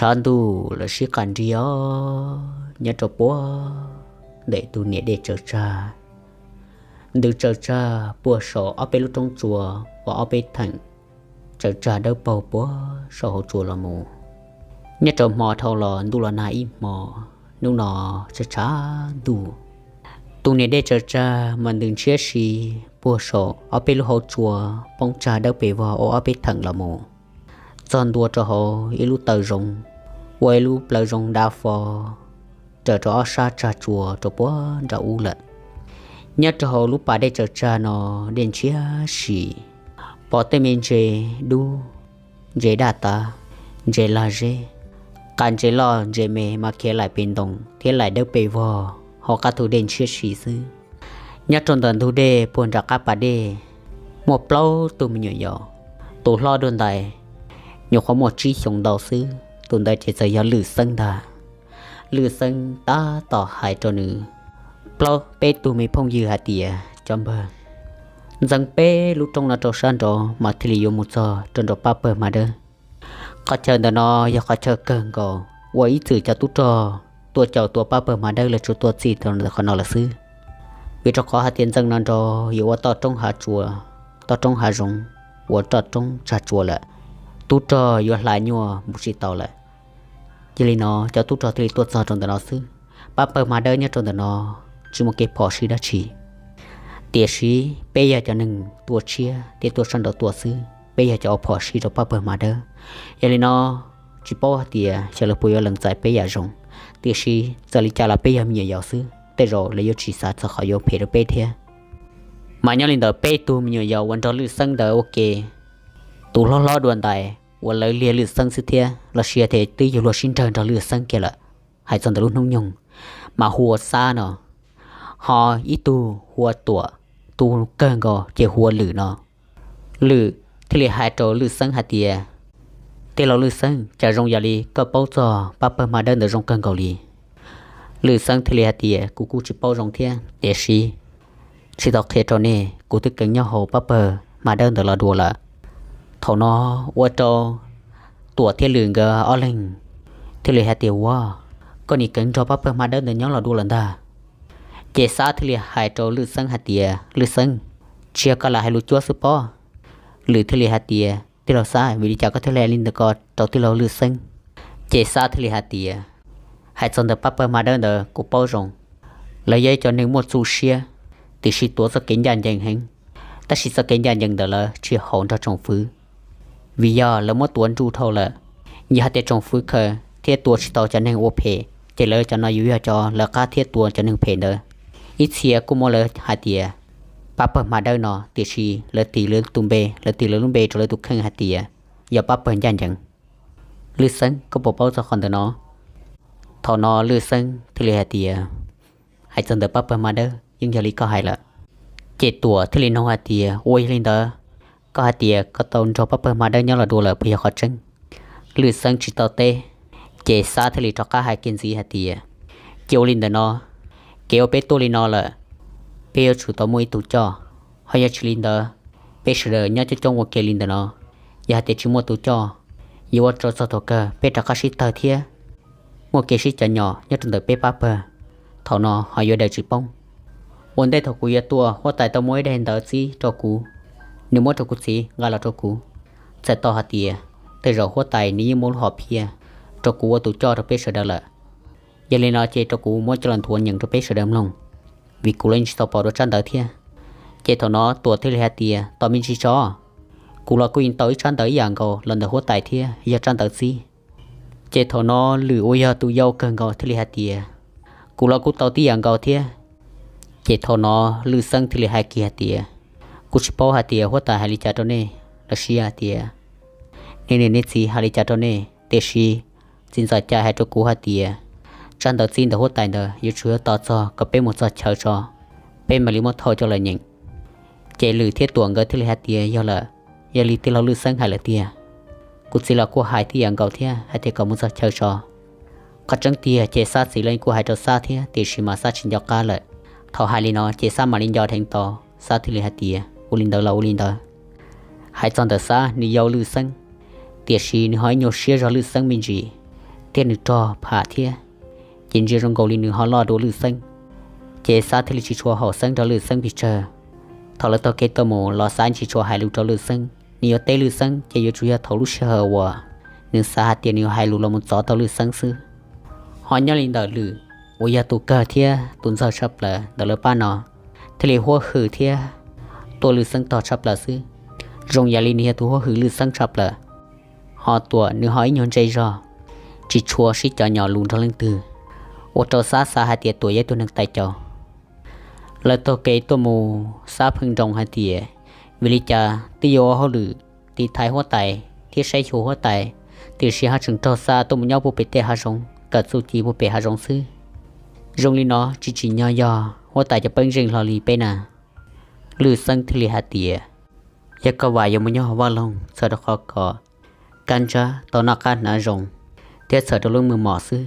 Tshav ntuj los sib qas nrig os, nyob rau puag ntawm tus niam dej tsaws tsag. Ntws tsaws tsag puag saum ob peb lub roob tsua uas ob peb theem tsaws tsag dawb paug puag saum hauv tsua los mus. Nyob rau hmo dhau los ntuj los nag ib hmo, hnub no tshav tshav ntuj, tus niam dej tsaws tsag mas ntws ntshiab si puag saum ob peb lub hauv tsua, poob tsag dawb pes vog ua ob peb theem los mus, txog ntua rau hauv ib lub taw zoov, ua ib lub plawv zoov dav fo raws rau ob sab tsag tsua rau puag nram ub lawm. Nyob rau hauv lub pas dej tsaws tsag no, dej ntshiab si, pom tej me ntses dub, ntses daj tav, ntses lag zeb, qas ntses loj ntses me mas khiav laim pes ntoo thiab laim dawb pes vog hauv qab thu dej ntshiab si xwb. Nyob rau ntawm ntug dej puag nram qab pas dej, muaj plaub tug me nyuam yaus, tus hlob dua ntais nyuam qhuav muaj tsib xyoos ntau xwb, tus ntawd ces txawm yog Lwm Xeeb ntag. Lwm Xeeb tab tom hais rau nws plaub peb tug me phooj ywg hais tias, cov npawg, ntxeev peb lub roob no rau sab nraud mas thiaj li yuav mus txog rau nram pab pawg Hma Dawb. Qhov chaw ntawm no yog qhov chaw kawg nkaus uas ib txwm cov tub rog tuaj caum tua pab pawg Hma Dawb lawv tsuas tuaj txij tau ntawm qhov no lawm xwb. Vim rau qhov hais tias ntxeev no nrau yuav ua toj roob hav tsua, toj roob hav zoov, ua toj roob tsag tsua lawm, tub rog yuav hla nyuaj mus tsis tau lawm. Yog li no cov tub rog thiaj li tuaj txog rau ntawm no xwb. Pab pawg Hma Dawb nyob rau ntawm no tsis muaj kev phom sij dab tsi. Tiam sis peb yog cov neeg tuaj tshiab thiab tuaj sab nraud tuaj xwb, peb yog cov ua phom sij rau pab pawg Hma Dawb. Yog li no tsis paub hais tias xyov lawv puas yuav lees txais peb yam zoo, tiam sis txawm li cas los peb yog me nyuam yaus xwb, tej zaum lawv yuav tsis xav txog qhov yuav phem rau peb thiab. Mas nyob li ntawd peb tug me nyuam yaus uas nrog Lwm Xeeb ntawd ua ke, tus hlob hlob dua ntais uas lawv liag Lwm Xeeb xwb thiab los sis tias twb yug luag sib nrawg nrog Lwm Xeeb kiag lawm, hais txog ntawm lub hnub nyoog mas hu ua Xab no, ho ib tug hu ua Tuam, tus kawg nkaus ces hu ua Lwm no. Lwm thiaj li hais rau Lwm Xeeb hais tias, tij laug Lwm Xeeb, cas zoo yam li koj paub txog pab pawg Hma Dawb ntawd zoo kawg nkaus li. Lwm Xeeb thiaj li hais tias, kuv kuj tsis paub zoo thiab, tiam sis tsis tau qhia rau nej, kuv twb kheev nyob hauv pab pawg Hma Dawb ntawd los dua lawm. Thaum no ua rau Tuam thiab Lwm nkawd ob leeg thiaj li hais tias, ua, koj nim kheev nrog pab pawg Hma Dawb ntawd nyob los dua lawm ntag. Ces Xab thiaj li hais rau Lwm Xeeb hais tias, Lwm Xeeb, tsis yog koj lam hais lus cuab xwb pob. Lwm thiaj li hais tias, tij laug Xab, vim li cas koj thiaj li hais li ntawd ko rau tij laug Lwm Xeeb? Ces Xab thiaj li hais tias, hais txog ntawm pab pawg Hma Dawb ntawd kuv paub zoo, lawv yog ib cov neeg muaj txuj siab, tiam sis tuav txoj kev ncaj ncees heev, tab sis txoj kev ncaj ncees ntawm lawv tsis haum nrog tsoom fwv, vim yog lawv muab tuav nruj dhau lawm. Yog hais tias tsoom fwv khaws thiab tua tsis tau cov neeg ua phem, ces lawv cov no yuav yog cov lawv qab thiab tua cov neeg phem ntawd. Ib txhia kuj muab lawv hais tias pab pawg Hma Dawb no, tiam sis lawv tis lawv tus npe, lawv tis lawv lub npe rau lawv tus kheej hais tias yog pab pawg ncaj ncees. Lwm Xeeb, koj puas paub txog qhov ntawm no? Thaum no Lwm Xeeb thiaj li hais tias, hais txog ntawm pab pawg Hma Dawb yeej yog li koj hais lawm. Ces Tuam thiaj li nug hais tias, ua, yog li ntawd koj hais tias koj tau nrog pab pawg Hma Dawb nyob los dua lawm puas yog qhov tseeb? Lwm Xeeb tsis tau teb, ces Xab thiaj li rov qab hais kiag ntxiv hais tias, ces ua li ntawm no, kev uas peb tuaj li no lawm, peb yuav tsum tau muaj ib tug coj, ho yog tsis li ntawd, peb sawv daws nyob coob coob ua ke li ntawm no, yog hais tias tsis muaj tus coj, yuav ua rau txog thaum kawg peb rov qab sib tawg thiab muaj kev sib cov nyom nyob rau ntawm peb pab pawg, thaum no ho yuav daws tsis poob. Ua ntej thaum kuv yuav tuaj, huab tais tau muab ib daim ntawv txib rau kuv, nws muab rau kuv txiv nqa los rau kuv, txhais tau hais tias tej zaum huab tais nws yeej muaj lub hom phiaj rau kuv ua tus coj rau peb sawv daws lawm. Yog li no ces rau kuv muab coj los nthuav nyeem rau peb sawv daws mloog, vim kuv los yeej tsis tau pom dua tsab ntawv thiab. Ces thaum no Tuam thiaj li hais tias, tos me ntsis tso, kuv los kuj yeej tau ib tsab ntawv ib yam nkaus los ntawm huab tais thiab, yog tsab ntawv txib. Ces thaum no Lwm uas yog tus yau kawg nkaus thiaj li hais tias, kuv los kuj tau tib yam nkaus thiab. Ces thaum no Lwm Xeeb thiaj li hais kiag hais tias, kuv tsis paub hais tias huab tais hais li cas rau nej, los sis hais tias nej niam nej txiv hais li cas rau nej, tiam sis txiv ntxawm Cai hais rau kuv hais tias tsab ntawv txib ntawm huab tais ntawd yuav tsum yuav tos txog kom peb mus txog chaw tso, peb mam li muab thauj coj los nyeem. Ces Lwm thiab Tuam nkawd thiaj li hais tias, yog lawm, yog li tij laug Lwm Xeeb hais lawm tiag. Kuv txiv los kuj hais tib yam nkaus thiab hais tias kom mus txog chaw tso. Qhov tseeb tiag ces Xab txiv los kuj hais rau Xab thiab, tiam sis mas Xab tsis nco qab lawm. Thaum hais li no ces Xab mam li nco dheev tau, Xab thiaj li hais tias ua li ntawd los ua li ntawd. Hais txog ntawm Xab, nws yau Lwm Xeeb, tiam sis nws ho ib nyuag siab zog Lwm Xeeb me ntsis. thiab nws rog pham thiab, ces ntsia zoo nkaus li nws ho loj dua Lwj Xeeb. Ces Xab thiaj li tsis tshua haum xeeb rau Lwj Xeeb pes tsawg. Thaum lawv taug kev tuaj mus los Xab tsis tshua hais lus rau Lwj Xeeb, nws yuav teb Lwj Xeeb ces yuav tsum yog thaum lub sij hawm uas nws xav hais tias nws yuav hais lus los mus txov tau Lwj Xeeb xwb. Ho nyob li ntawm Lwm uas yog tus kawg thiab tus ntxawg tshaj plaws ntawm lawv pab no thiaj li huab hwm thiab tuaj Lwj Xeeb tog tshaj plaws xwb. Zoo yam li nws yog tus huab hwm Lwj Xeeb tshaj plaws, ho Tuam nws ho ib nyuag ntse zog, tsis tshua sib cov nyom lus nrog leej twg, ua rau Xab xav hais tias Tuam yog ib tug neeg tais caus. Lawv taug kev tuaj mus Xab pheej nroo hais tias vim li cas twb yuav ua hauj lwm tiv thaiv huab tais thiab saib xyuas huab tais, tiam sis ho tseem raug xa tuaj mus nyob puag pem tej hav zoov kawm txuj ci puag pem hav zoov xwb. Zoo li no tsis tsim nyog yog huab tais cov peeb zeej hlo li peb na. Lwj Xeeb thiaj li hais tias yog koj vam yuav mus nyob hauv vaj loog txhawm rau qhov kom kab ntsab tau noj qab hnav zoo thiab txhawm rau lub mej mom xwb,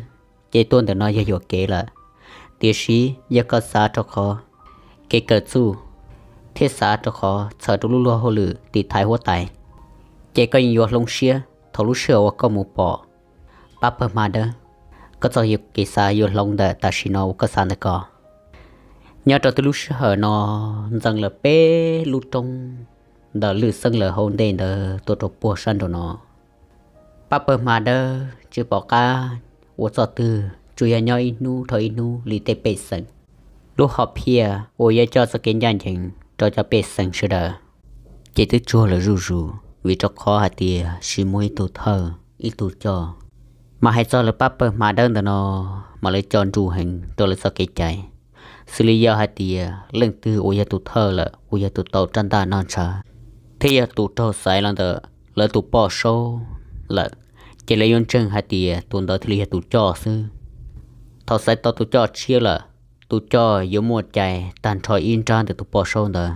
ces tuaj ntawm no yog yuam kev lawm. Tiam sis yog koj xav rau qhov kev kawm txuj thiab xav rau qhov txhawm rau lub luag hauj lwm tiv thaiv huab tais, ces koj yeej yuav hloov siab thaum lub sij hawm uas koj mus pom pab pawg hma dawb. Koj txoj kev xav yuav hloov ntawm tam sim no uas koj xav ntawm ko. Nyob rau twb lub sij hawm no ntxeev lawm peb lub roob ntawm Lwj Xeeb lawv hauv ntej ntawd tuaj rau puag sab nraum no. Pab pawg hma dawb tsis pom qab ua txoj twg, tsuas yog nyob ib hnub dhau ib hnub li tej pej xeem. Lub hom phiaj uas yuav coj txoj kev ncaj ncees rau cov pej xeem sawv daws ces twb tsuag lawm zuj zus, vim rau qhov hais tias tsis muaj ib tug thawj ib tug coj. Mas hais txog lawv pab pawg hma dawb ntawm no, mas lawv coj nruj heev rau lawv txoj kev cai. Xws li yog hais tias leej twg uas yog tus thawj lawm, uas yog tus tau rab ntaj noj ntshav thiab yog tus raug xaiv los ntawm lawv tus poj saub lawm, ces lawv yuav ntseeg hais tias tus ntawd thiaj li yog tus coj xwb. Thaum xaiv tau tus coj tshiab lawm, tus coj yuav muaj cai tag nrho ib nrab ntawm tus poj saub ntawd.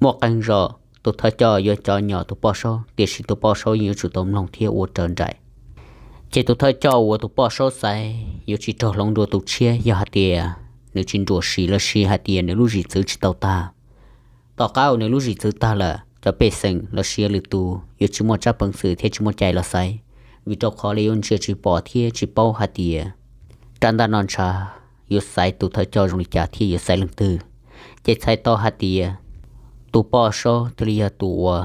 Muaj qee zaum tus thawj coj yuav cov nyom tus poj saub, tiam sis tus poj saub yeej yuav tsum tau mloog thiab ua raws nraim. Ces tus thawj coj uas tus poj saub xaiv yuav tsis raug hloov dua tus tshiab yog hais tias nws tsis nruam sim los sis hais tias nws lub zim txwv tsis tau tag. Tom qab uas nws lub zim txwv tag lawm, cov pej xeem los sis lwm tus yuav tsis muaj tsab peev xwm thiab tsis muaj cai los xaiv, vim rau qhov lawv yuav ntsia tsis pom thiab tsis paub hais tias rab ntaj noj ntshav yuav xaiv tus thawj coj zoo li cas thiab yuav xaiv leej twg. Ces txhais tau hais tias tus poj saub thiaj li yog tus uas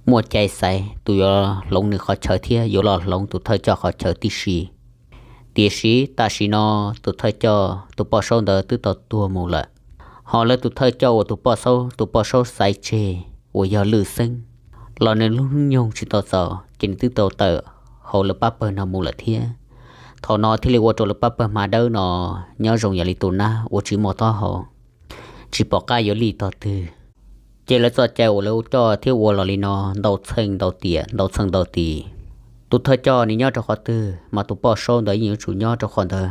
muaj cai xaiv tus yuav hloov nws qhov chaw thiab yuav los hloov tus thawj coj qhov chaw tib si. Tiam sis tam sim no tus thawj coj tus poj saub ntawd twb tau tuag mus lawm, ho lawv tus thawj coj uas tus poj saub, tus poj saub xaiv tseg uas yog Lwj Xeeb los nws lub hnub nyoog tsis tau txaus ces nws twb tau tawm hauv lawv pab pawg no mus lawm thiab. Thaum no thiaj li ua rau lawv pab pawg hma dawb no nyob zoo yam li tus nab uas tsis muaj taub hau, tsis pom qab yuav lij tog twg. Ces lawv txoj cai uas lawv coj thiab ua los li no ntau txheej ntau tiam ntau txheej ntau tis. Tus thawj coj nws nyob rau qhov twg mas tus poj saub ntawd yeej yuav tsum nyob rau qhov ntawd,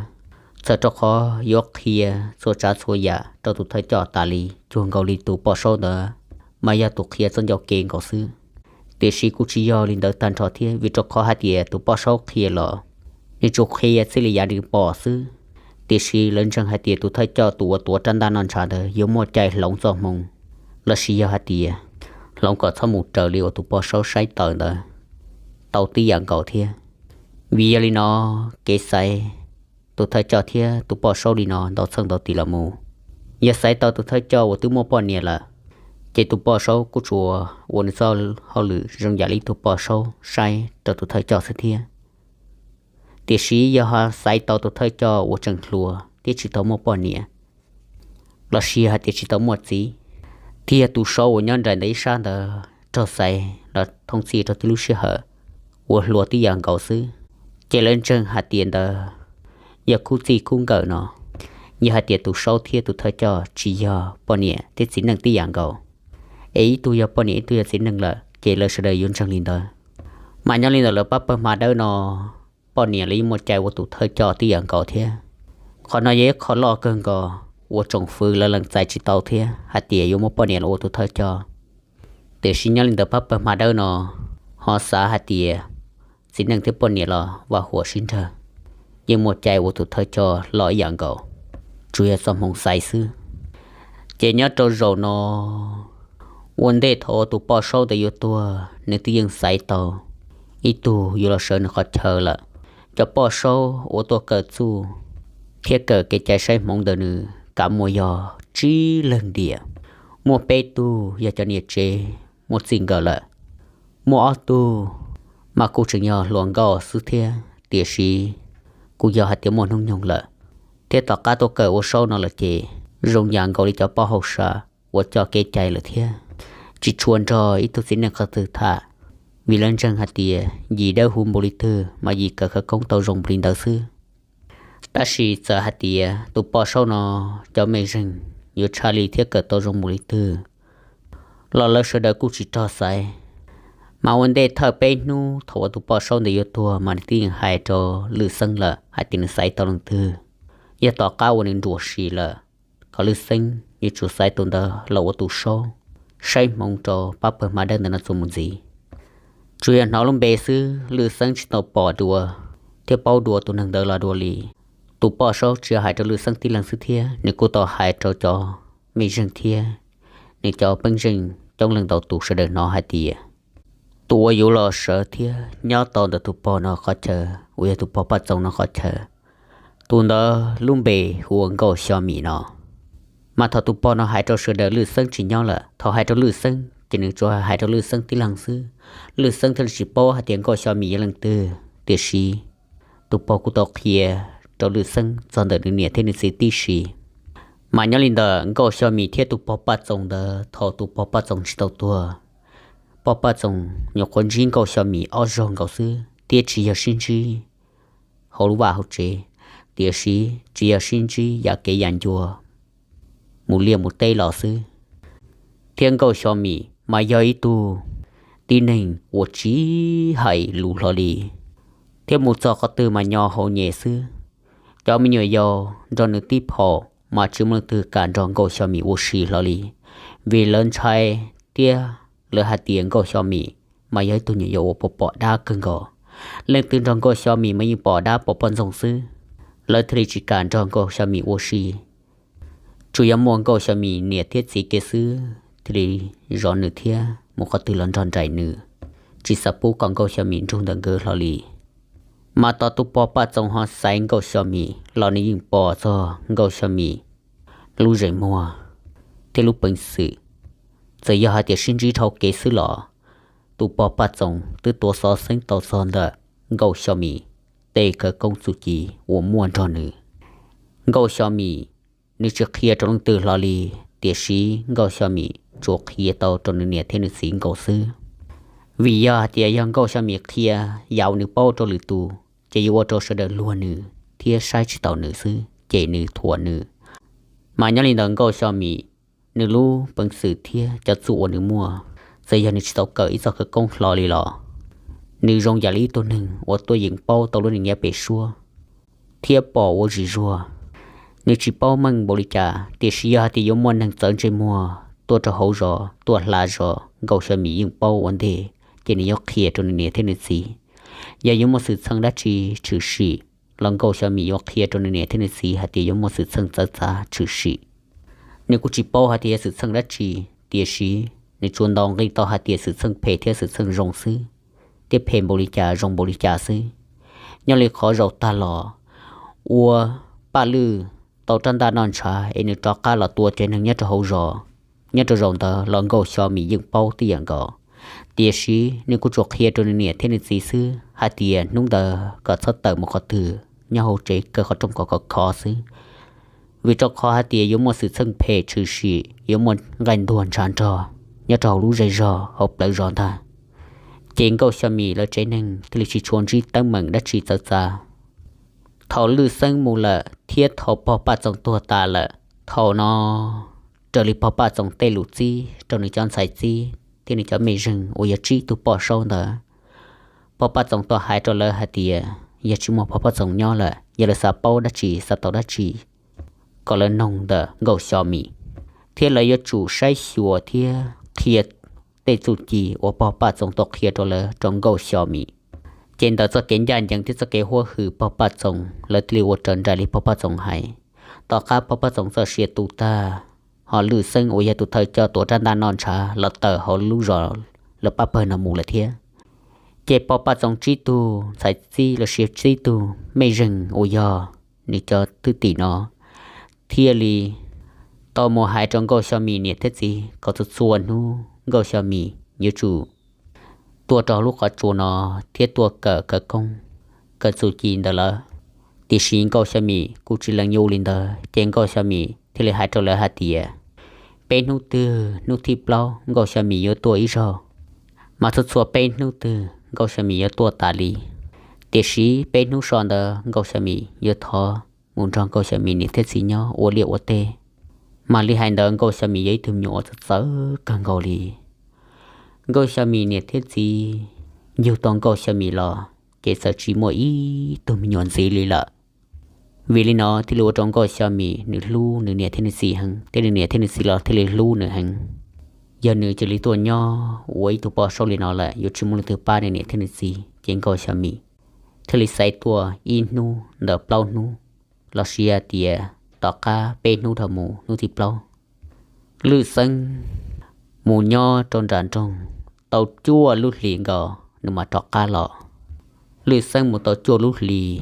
txhawm rau qhov yuav qhia txhua tsav txhua yam rau tus thawj coj tas li, cuag nkaus li tus poj saub ntawd mas yog tus qhia txoj ncauj kev nkaus xwb. Tiam sis kuj tsis yog li ntawd tag nrho thiab, vim rau qhov hais tias tus poj saub qhia los nws tsuas qhia txij li yav nws pom xwb. Tiam sis lawv ntseeg hais tias tus thawj coj tus uas tuav rab ntaj noj ntshav ntawd yuav muaj cai hloov txoj hmoo, los sis yog hais tias hloov kom txhob mus raws li uas tus poj saub saib taws ntawd tau tib yam nkaus thiab. Vim yog li no, kev xaiv tus thawj coj thiab tus poj saub li no ntau txheej ntau tis los mus, yog xaiv tau tus thawj coj uas twb muaj poj niam lawm, ces tus poj saub kuj tsuas ua nws txoj hauj lwm zoo yam li tus poj saub saib rau tus thawj coj xwb thiab. Tiam sis yog ho xaiv tau tus thawj coj uas tseem hluas thiab tsis tau muaj poj niam, los sis hais tias tsis tau muaj txiv, thiab yog tus saub uas nyob nraim ntawm ib sab ntawd raug xaiv los thoob txhij rau tib lub sij hawm uas hluas tib yam nkaus xwb, ces lawv ntseeg hais tias ntawd yog khub txij khub nkawm no. Yog hais tias tus saub thiab tus thawj coj tsis yog poj niam thiab txiv neej tib yam nkaus, es ib tug yog poj niam ib tug yog txiv neej lawm, ces lawv sawv daws yuav ntseeg li ntawd. Mas nyob li ntawm lawv pab pawg hma dawb no, poj niam lawv yeej muaj cai ua tus thawj coj tib yam nkaus thiab. Qhov no yog ib qho loj kawg nkaus uas tsoom fwv lawv lees txais tsis tau thiab hais tias yuav muaj poj niam los ua tus thawj coj. Tiam sis nyob li ntawm pab pawg hma dawb no ho xav hais tias txiv neej thiab poj niam los vaj huam sib nrag, yeej muaj cai ua tus thawj coj loj ib yam nkaus, tsuas yog txoj hmoo xaiv xwb. Ces nyob rau zaum no, ua ntej thaum uas tus poj saub ntawd yuav tuag, nws twb yeej xaiv tau ib tug yuav los sawv nws qhov chaw lawm. cov poj saub uas tuaj kawm txuj thiab kawm kev cai saib hmoov ntawm nws kav muaj yog tsib leeg diam. Muaj peb tug yog cov niam tsev muaj txij nkawm lawm, muaj ob tug mas kuj tseem yog hluas nkauj xwb thiab, tiam sis kuj yog hais tias muaj hnub nyoog lawm. Thiab tom qab tuaj kawm ua saub no lawm ces zoo yam nkaus li cov poj hauj sam uas coj kev cai lawm thiab, tsis tshua nrog ib tug txiv neej qhov twg tham, vim lawv ntseeg hais tias yim dawb huv npaum li twg mas yim kawm khawv koob tau zoo npaum li ntawd xwb. Tab sis txawm hais tias tus poj saub no cov mej zeeg yuav tshaj li thiab kawm tau zoo npaum li twg los lawv sawv daws kuj tsis rog xaiv. Mas ua ntej thawj peb hnub thaum uas tus poj saub ntawd yuav tuag mas nws twb yeej hais rau Lwj Xeeb lawm hais tias nws xaiv tau leej twg. Yog tom qab uas nws nruam sim lawm, kom Lwj Xeeb yuav tsum xaiv tus ntawd los ua tus saub saib hmoov rau pab pawg hmab dawb ntawm no txuas mus ntxiv. Tsuas yog hnov lub npe xwb, Lwj Xeeb tsis tau pom dua thiab paub dua tus neeg ntawd los dua li. Tus poj saub tsis yog hais rau Lwj Xeeb tib leeg xwb thiab, nws kuj tau hais rau cov mej zeeg thiab nws cov peeb zeej coob leej ntau tus sawv daws hnov hais tias tus uas yuav los sawv thiab nyob tau ntawm tus pog no qhov chaw uas yog tus pog Paj Txoos no qhov chaw, tus ntawd lub npe hu ua Nkauj Xyo Mim no. Mas thaum tus pog no hais rau sawv daws, Lwj Xeeb tsis nyob lawm, thaum hais rau Lwj Xeeb ces nws tsuas hais rau Lwj Xeeb tib leeg xwb. Lwj Xeeb thiaj li tsis paub hais tias Nkauj Xyo Mim yog leej twg, tiam sis tus pog kuj tau qhia rau Lwj Xeeb txog ntawm nws niam thiab nws txiv tib si. Mas nyob li ntawm Nkauj Xyo Mim thiab tus pog Paj Txoos ntawd, thaum tus pog Paj Txoos tsis tau tuag, pog Paj Txoos nyuam qhuav ntsib Nkauj Xyo Mim ob zaug nkaus xwb thiab tsis yog sib ntsib hauv lub vaj hauv tsev, tiam sis tsuas yog sib ntsib yam kev yam ncua mus liaj mus teb los xwb. Thiab Nkauj Xyo Mim mas yog ib tug tib neeg uas tsis hais lus hlo li, thiab mus txog qhov twg mas nyo hauv nyem xwb. Cov me nyuam yaus nrog nws tib phaum mas tsis muaj leej twg kam nrog Nkauj Xyo Mim ua si hlo li, vim lawv ntshai thiab lawv hais tias Nkauj Xyo Mim mas yog ib tug nyuam yaus uas pom pom dab kawg nkaus. Leej twg nrog Nkauj Xyo Mim mas yeej pom dab pom poj ntxoog xwb, lawv thiaj li tsis kam nrog Nkauj Xyo Mim ua si. Tsuas yog muaj Nkauj Xyo Mim niam thiab txiv kiag xwb thiaj li zov nws thiab mus qhov twg los nrog nraim nws, tsis xav pub kom Nkauj Xyo Mim nrug ntawm nkawd hlo li. Mas tos tus pog Paj Txoos ho xaiv Nkauj Xyo Mim los nws yeej pom txog Nkauj Xyo Mim lub zeem muag thiab lub peev xwm. Txawm yog hais tias sib ntsib dhau kev xwb los tus pog Paj Txoos twb tuav xov xeeb tau txog ntawm Nkauj Xyo Mim tej khawv koob txuj ci uas muaj nrog nws. Nkauj Xyo Mim nws tsis qhia rau leej twg hlo li, tiam sis Nkauj Xyo Mim tsuas qhia tau rau nws niam thiab nws txiv nkaus xwb. Vim yog hais tias yog Nkauj Xyo Mim qhia yam uas nws paub rau lwm tus, ces yuav ua rau sawv daws luag nws thiab saib tsis taus nws xwb, ces nws thuam nws. Mas nyob li ntawd Nkauj Xyo Mim nws lub peev xwm thiab cov txuj uas nws muaj, txawm yog nws tsis tau kawm ib txoj khawv koob hlo li los nws zoo yam li ib tug neeg uas tuaj yeem paub tau lub neej nyob pem suab thiab pom ua zis zuag. Nws tsis paub meej npaum li cas, tiam sis yog hais tias yuav muaj neeg txawv ntsej muag tuaj rau hauv zos tuaj hla zos, Nkauj Xyo Mim yeej paub ua ntej, ces nws yuav qhia rau nws niam thiab nws txiv. Yog yuav muaj xwm txheej dab tsi tshwm sim los Nkauj Xyo Mim yuav qhia rau nws niam thiab nws txiv hais tias yuav muaj xwm txheej txawv txav tshwm sim. Nws kuj tsis paub hais tias yog xwm txheej dab tsi, tiam sis nws tsuas ntaus nqi tau hais tias xwm txheej phem thiab xwm txheej zoo xwb, thiab phem npaum li cas zoo npaum li cas xwb. Nyob li qhov zaum tag los ua Paj Lwj tau rab ntaj noj ntshav es nws rov qab los tua cov neeg nyob rau hauv zos, nyob rau zaum ntawd los Nkauj Xyo Mim yeej paub tib yam nkaus. Tiam sis nws kuj tsuas qhia rau nws niam thiab nws txiv xwb hais tias hnub ntawd kom txhob tawm mus qhov twg, nyob hauv tsev kaw qhov rooj kom khov khov xwb, vim rau qhov hais tias yuav muaj xwm txheej phem tshwm sim, yuav muaj nqaij ntuag ntshav nrog nyob rau hauv lub zej zog hauv plawv zos ntag. Ces Nkauj Xyo Mim lawv tsev neeg thiaj li tsis tshua ntsib teeb meem dab tsi txawv txav. Thaum Lwj Xeeb mus lawm thiab thaum pog Paj Txoos tuag tas lawm, thaum no raws li pog Paj Txoos tej lus txib rau nws cov ntxhais txib thiab nws cov mej zeeg uas yog tsib tug poj saub ntawd, pog Paj Txoos tau hais rau lawv hais tias yog tsis muaj pog Paj Txoos nyob lawm, yog lawv xav paub dab tsi xav tau dab tsi, kom lawv noog ntawm Nkauj Xyo Mim, thiab lawv yuav tsum saib xyuas thiab qhia tej txuj ci uas pog Paj Txoos tau qhia rau lawv rau Nkauj Xyo Mim. Ces ntawm txoj kev ncaj ncees thiab txoj kev huab hwm pog Paj Txoos, lawv thiaj li ua raws nraim li pog Paj Txoos hais. Tom qab pog Paj Txoos txoj sia tu tag, ho Lwj Xeeb uas yog tus thawj coj tuav rab ntaj noj ntshav los tawm hauv lub zos lawv pab pawg no mus lawm thiab. Ces pog Paj Txoos tsib tug ntxhais txib los sis tsib tug mej zeeg uas yog nws cov thwj tim no thiaj li tau mus hais rau Nkauj Xyo Mim niam thiab txiv kom txhua txhua hnub Nkauj Xyo Mim yuav tsum tuaj rau lub qhov tsua no thiab tuaj kawm khawv koob, kawm txuj ci ntawd lawm. Tiam sis Nkauj Xyo Mim kuj tsis lees yuav li ntawd, ces Nkauj Xyo Mim thiaj li hais rau lawv hais tias peb hnub twg hnub thib plaub Nkauj Xyo Mim yuav tuaj ib zaug, mas txhua txhua peb hnub twg Nkauj Xyo Mim yuav tuaj tas li. Tiam sis peb hnub so ntawd Nkauj Xyo Mim yuav thov mus nrog Nkauj Xyo Mim niam thiab txiv nyob ua liaj ua teb. Mas li hais ntawd Nkauj Xyo Mim yog ib tug me nyuam uas txawv txawv kawg nkaus li. Nkauj Xyo Mim niam thiab txiv yug tau Nkauj Xyo Mim los ces txawm tsis muaj ib tug me nyuam ntxiv li lawm. Vim li no thiaj li ua rau Nkauj Xyo Mim nws hlub nws niam thiab nws txiv heev, thiab nws niam thiab nws txiv los thiaj li hlub nws heev. Yog nws cia li tuaj nyob ua ib tug poj saub li no lawm yuav tsis muaj leej twg pab nws niam thiab nws txiv, ces Nkauj Xyo Mim thiaj li xaiv tuaj ib hnub ntawm plaub hnub, los sis tias tom qab peb hnub dhau mus hnub thib plaub, Lwm Xeeb mus nyob rau nram nroog tau cuaj lub hlis nkaus nws mam rov qab los. Lwm Xeeb mus tau cuaj lub hlis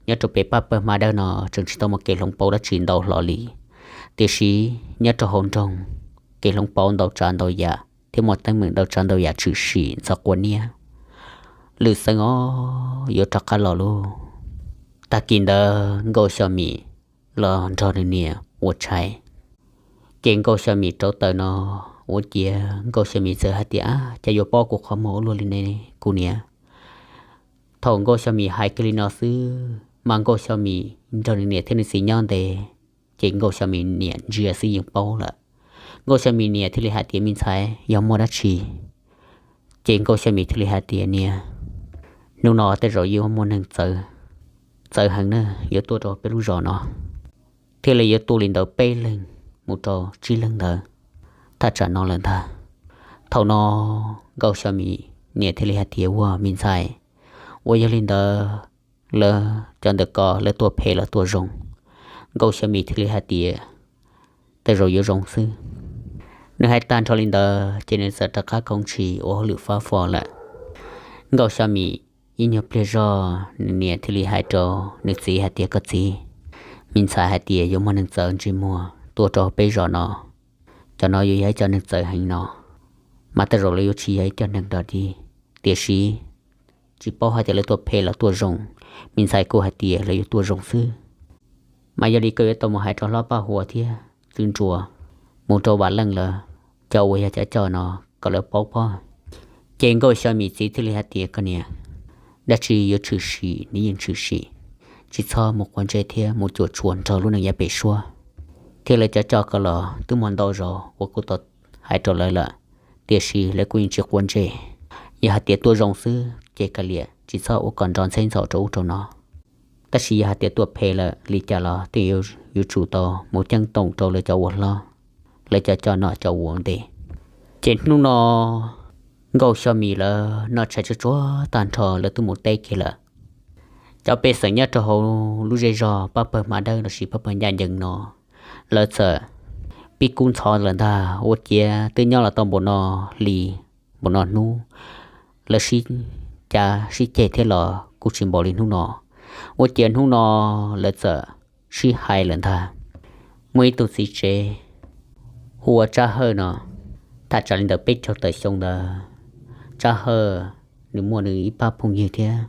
nyob rau pem pab pawg Hma Dawb no tseem tsis tau muaj kev hloov pauv dab tsi ntau hlo li. Tiam sis nyob rau hauv nroog, kev hloov pauv ntau tsav ntau yam thiab muaj teeb meem ntau tsav ntau yam tshwm sim ntxhov quav niab. Lwm Xeeb os, yuav rov qab los lauj. Tag kis ntawd Nkauj Xyo Mim los nrog nws niam ua tshais. Ces Nkauj Xyo Mim rauv taws no, ua ciav Nkauj Xyo Mim txawm hais tias, Ab, cas yuav paub kuv qhov muag ua luaj li ne kuv niam? Thaum Nkauj Xyo Mim hais kiag li no xwb mas Nkauj Xyo Mim nrog nws niam thiab nws txiv nyob ntev, ces Nkauj Xyo Mim niam ntsia xwb yeej paub lawm. Nkauj Xyo Mim niam thiaj li hais tias, Me ntxhais, yog muaj dab tsi? Ces Nkauj Xyo Mim thiaj li hais tias, Niam, hnub no tej zaum yuav muaj neeg txawv, txawv heev na, yuav tuaj rau peb lub zos no, thiaj li yuav tuaj li ntawd peb leeg mus rau tsib leeg ntawd thaj tsam no lawm ntag. Thaum no Nkauj Xyo Mim niam thiaj li hais tias, Ua, me ntxhais, uas yog li ntawd lawv cov ntawm ko lawv tuaj phem los tuaj zoo? Nkauj Xyo Mim thiaj li hais tias, Tej zaum yuav zoo xwb. Nws hais tag nrho li ntawd ces nws txawm rov qab khoov ntshis ua hauj lwm fab fo lawm. Nkauj Xyo Mim ib nyuag pliag zog nws niam thiaj li hais rau nws txiv hais tias, Koj txiv, me ntxhais hais tias yuav muaj neeg txawv ntsej muag tuaj rau peb zos no, cov no yuav yog ib co neeg txawv heev no, mas tej zaum lawv yuav tsis yog ib co neeg dog dig. Tiam sis tsis paub hais tias lawv tuaj phem los tuaj zoo, me ntxhais kuj hais tias lawv yuav tuaj zoo xwb. Mas yog li koj yuav tau mus hais rau hlob Paj Huas thiab txiv Nruas, mus rau Vam Leej lawv, cov uas yog cov coj no, kom lawv paub pob. Ces Nkauj Xyo Mim txiv thiaj li hais tias, Koj niam, dab tsi yuav tshwm sim nws yeej tshwm sim, tsis txhob mus quav ntsej thiab mus cuam tshuam nrog lub neej yav pem suab. Thiab lawv cov coj ko los twb muaj ntau zaus uas kuv tau hais rau lawv lawm, tiam sis lawv kuj yeej tsis quav ntsej. Yog hais tias tuaj zoo xwb ces kav liam, tsis txhob ua kom nrov ntxheb ntxaum rau ub rau no. Tab sis yog hais tias tuaj phem lawm li cas los twb yuav tsum tau mus ceeb toom rau lawv cov uas hlob, lawv cov coj noj coj ua ua ntej. Ces hnub no Nkauj Xyo Mim lawv noj tshais tsuag tsuag tag nrho lawv twb mus teb kiag lawm. Cov pej xeem nyob rau hauv lub zej zog pab pawg Hma Dawb lossis pab pawg Ncaj Ncees no, lawv txawm pib kub ntxhov lawm ntag. Ua ciav twb nyob los tau npaum no hli, npaum no hnub, lawv sib cav sib ceg thiab los kuj tsis npaum li hnub no. Ua ciav hnub no lawv txawm sib hais lawm ntag. Muaj ib tug txiv tsev hu ua Tsab Hawj no, thaj tsam li ntawm peb caug tawm xyoo ntawd, Tsab Hawj nws muaj nws ib pab phooj ywg thiab,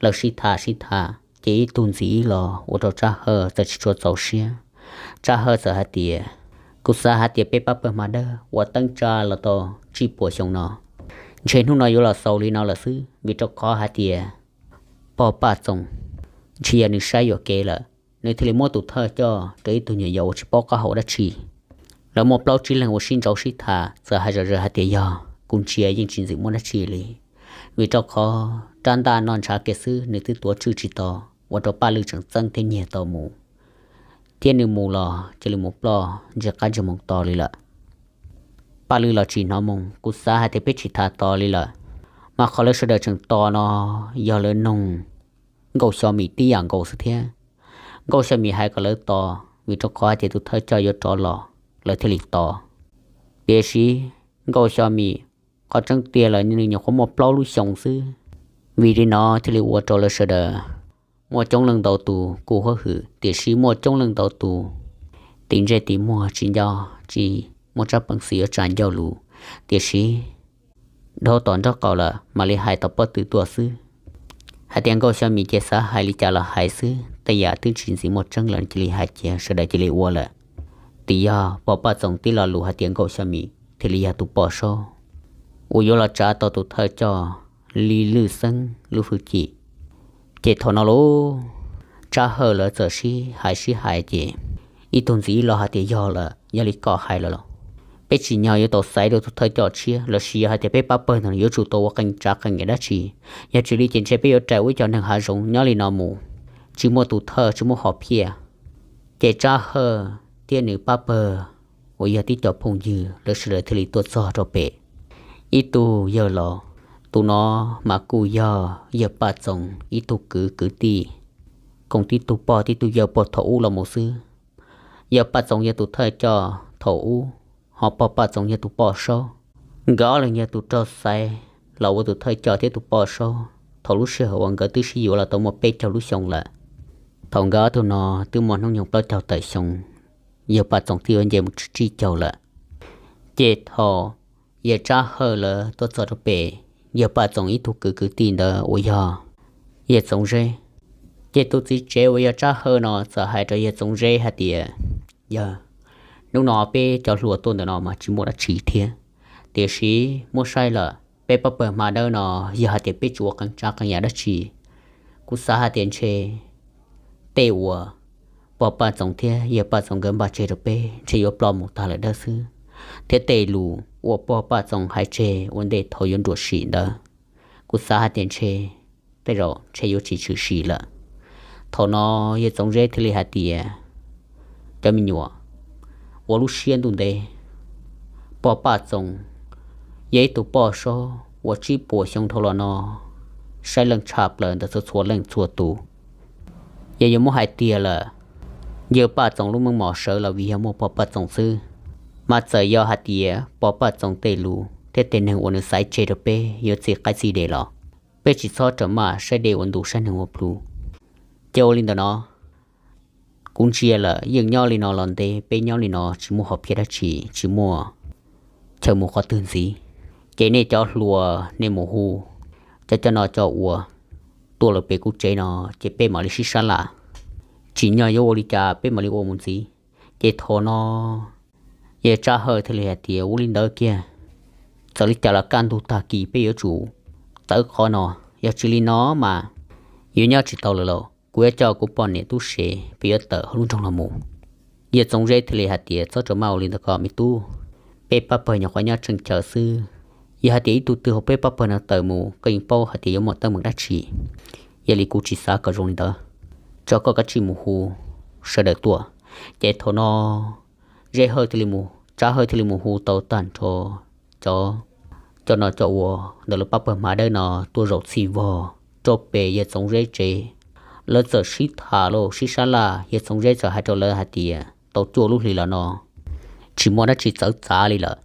lawv sib tham sib tham ces ib tug ntxiv ib los ua rau Tsab Hawj txawm tsis tshua txaus siab. Tsab Hawj txawm hais tias, Kuv xav hais tias peb pab pawg Hma Dawb ua teeb tsa los tau tsib puas xyoo no, ntshe hnub no yuav los xaus li no lawm xwb, vim rau qhov hais tias pog Paj Txoos ntshe yog nws saib yuam kev lawm, nws thiaj li muab tus thawj coj rau ib tug nyuam yaus uas tsis paub qab hau dab tsi. Lawv muaj plaub tsib leeg uas sib ntsauv sib tham txawm hais zom zaws hais tias yog kuv ntsia yeej tsis ntxim muaj dab tsi li, vim rau qhov rab ntaj noj ntshav kiag xwb nws twb tuav tswj tsis tau, ua rau Paj Lwj tseem txeeb thiab nyiag tau mus, thiab nws mus los cia li mus ploj ntsia qab ntsia moos tos li lawm. Paj Lwj los tsis hnov moo, kuv xav hais tias peb tsis tham tos li lawm, mas qhov lawv sawv daws tseem tos no yog lawv noog Nkauj Xyo Mim tib yam nkaus xwb thiab. Nkauj Xyo Mim hais kom lawv tos vim rau qhov hais tias tus thawj coj yuav rov los, lawv thiaj li tos. Tiam sis Nkauj Xyo Mim qhov tseeb tiag lawm nws nyuam qhuav muaj plaub lub xyoos xwb, Vim li no thiaj li ua rau lawv sawv daws muaj coob leej ntau tus kuj hwj hwm, tiam sis muaj coob leej ntau tus tis ntsej tis muag tsis nco, tsis muaj tsab peev xwm yuav tsa ncauj lus. Tiam sis dhau tom nraub qaum lawm mam li hais tom pob tw tuaj xwb, hais tias Nkauj Xyo Mim ces xav hais li cas los hais xwb, tej yam twb tsis ntxim muaj tseeb lawm cia li hais cia sawv daws cia li ua lawm. Twb yog pog Paj Txoos tib lo lus hais tias Nkauj Xyo Mim thiaj li yog tus poj saub uas yuav los tsa tau tus thawj coj li Lwj Xeeb lub hwj chim. Ces thaum no lauj, Tsab Hawj lawv txawm sib hais sib hais ces ib tug ntxiv ib lo hais tias yog lawm, yog li koj hais lawm los peb tsim nyog yuav tau xaiv rau tus thawj coj tshiab los sis yog hais tias peb pab pawg ntawd yuav tsum tau ua qee tsav qee yam dab tsi. Yog tsis li ces ntshe peb yuav rais ua ib co neeg hav zoov nyob li no mus, tsis muaj tus thawj tsis muaj hom phiaj. Ces Tsab Hawj thiab nws pab pawg uas yog tib co phooj ywg lawv sawv daws thiaj li tuaj txog rau pem ib tug yawg laus. Tus no mas kuj yog yawg Paj Txoos ib tug kwv kwv tij, koom tib tug pog tib tug yawg puag thaum ub los mus xwb. Yawg Paj Txoos yog tus thawj coj thaum ub, ho pog Paj Txoos yog tus poj saub. Nkawd ob leeg yog tus raug xaiv los ua tus thawj coj thiab tus poj saub thaum lub sij hawm uas nkawd twb sib yuav los tau muaj peb caug lub xyoo lawm. Thaum nkawd ob tug no twb muaj hnub nyoog plaub caug tawm xyoo, yawg Paj Txoos twb yuav nce mus tsib caug lawm. Ces thaum yawg Tsab Hawj lawv tuaj txog rau pem yawg Paj Txoos ib tug kwv kwv tij ntawd uas yog yawg Txoov Zeb, ces tus txiv tsev uas yog Tsab Hawj no txawm hais rau yawg Txoov Zeb hais tias, Yawg, hnub no peb cov hluas tuaj ntawm no mas tsis muaj dab tsi thiab, tiam sis muab saib lawm peb pab pawg hma dawb no, yog hais tias peb tsis ua qee tsav qee yam dab tsi, kuv xav hais tias ntshe tej uas pog Paj Txoos thiab yawg Paj Txoos nkawd npaj tseg rau peb ntshe yuav ploj mus tag lawm dawb xwb, thiab tej lus uas pog Paj Txoos hais tseg ua ntej thaum yuav nruam sim ntawd, kuv xav hais tias ntshe tej zaum ntshe yuav tsis tshwm sim lawm. Thaum no yawg Txoov Zeb thiaj li hais tias, Cov me nyuam, ua lub siab ntuj ntev, pog Paj Txoos yog ib tug poj saub uas tsib puas xyoo dhau los no saib leej tshaj plaws ntawm txhua txhua leej txhua tus. Yog yuav muab hais tiag lawm, yawg Paj Txoos lub meej mom sawv los vim yog muaj pog Paj Txoos xwb, mas txawm yog hais tias pog Paj Txoos tej lus thiab tej neeg uas nws xaiv tseg rau peb yuav txi qaib txi des los peb tsis txhob rawm maj saib dej ua ntu saib neeg ua plhu. Ces ua li ntawm no, kuv ntsia lawm yeej nyob li no los ntev, peb nyob li no tsis muaj hom phiaj dab tsi, tsis muaj chaw mus qhov twg ntxiv. Ces nej cov hluas nej mus hu cov coj noj coj ua tuaj lawm pem kuv tsev no, ces peb mam li sib sab laj, tsim nyog yuav ua li cas peb mam li ua mus ntxiv. Ces thaum no yawg Tsab Hawj thiaj li hais tias, Ua li ntawd kiag, txawm li cas los kaj ntug tag kis peb yuav tsum tawm qhov no, yog tsis li no mas yuav nyob tsis tau lawm lauj. Kuv yuav coj kuv poj niam tub se peb yuav tawm hauv lub nroog no mus. Yawg Txoov Zeb thiaj li hais tias, Txhob rawm maj ua li ntawd ko me tub, peb pab pawg nyuam qhuav nyob tsheej chaw xwb, yog hais tias ib tug twg hauv peb pab pawg no tawm mus koj yeej paub hais tias yuav muaj teeb meem dab tsi. Yog li kuv tsis xav kom zoo li ntawd, tso koj kav tsij mus hu sawv daws tuaj. Ces thaum no Zeb Hawj thiaj li mus, Tsab Hawj thiaj li mus hu tau tag nrho cov coj noj coj ua ntawm lawv pab pawg hma dawb no tuaj zaum txhij vog rau pem yawg Txoov Zeb tsev. Lawv txawm sib tham los sib sab laj, yawg Txoov Zeb txawm hais rau lawv hais tias, Tau cuaj lub hlis los no tsis muaj dab tsi txawv txav li lawm,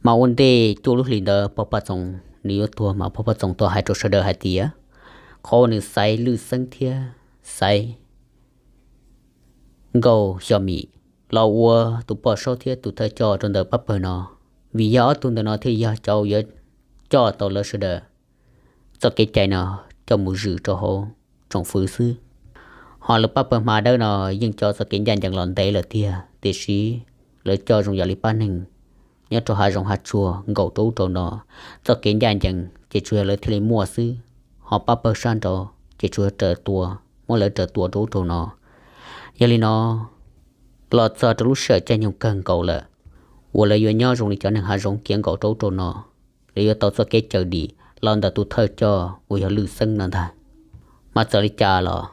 mas ua ntej cuaj lub hlis ntawd pog Paj Txoos nws yuav tuag mas pog Paj Txoos tau hais rau sawv daws hais tias, qhov uas nws xaiv Lwj Xeeb thiab xaiv Nkauj Xyo Mim los ua tus poj saub thiab tus thawj coj rau ntawm pab pawg no, vim yog ob tug ntawm no thiaj yog cov yuav coj tau lawv sawv daws txoj kev cai no coj mus zwm rau hauv tsoom fwv xwb. Ho lawv pab pawg hma dawb no yeej coj txoj kev ncaj ncees los ntev lawm tiag, tiam sis lawv coj zoo yam li pab neeg nyob rau hav zoov hav tsuag nkaum rau ub rau no. Txoj kev ncaj ncees ces tsuas yog lawv thiaj li muaj xwb, ho pab pawg sab nraud ces tsuas yog raws tua, muab lawv raws tua rau ub rau no. Yog li no, los txog rau lub sij hawm caij nyoog kawg nkaus lawm, uas lawv yuav nyob zoo li cov neeg hav zoov kiav nkaum rau ub rau no, lawv yuav tau txoj kev cawm dim los ntawm tus thawj coj uas yog Lwj Xeeb no ntag. Mas txawm li cas los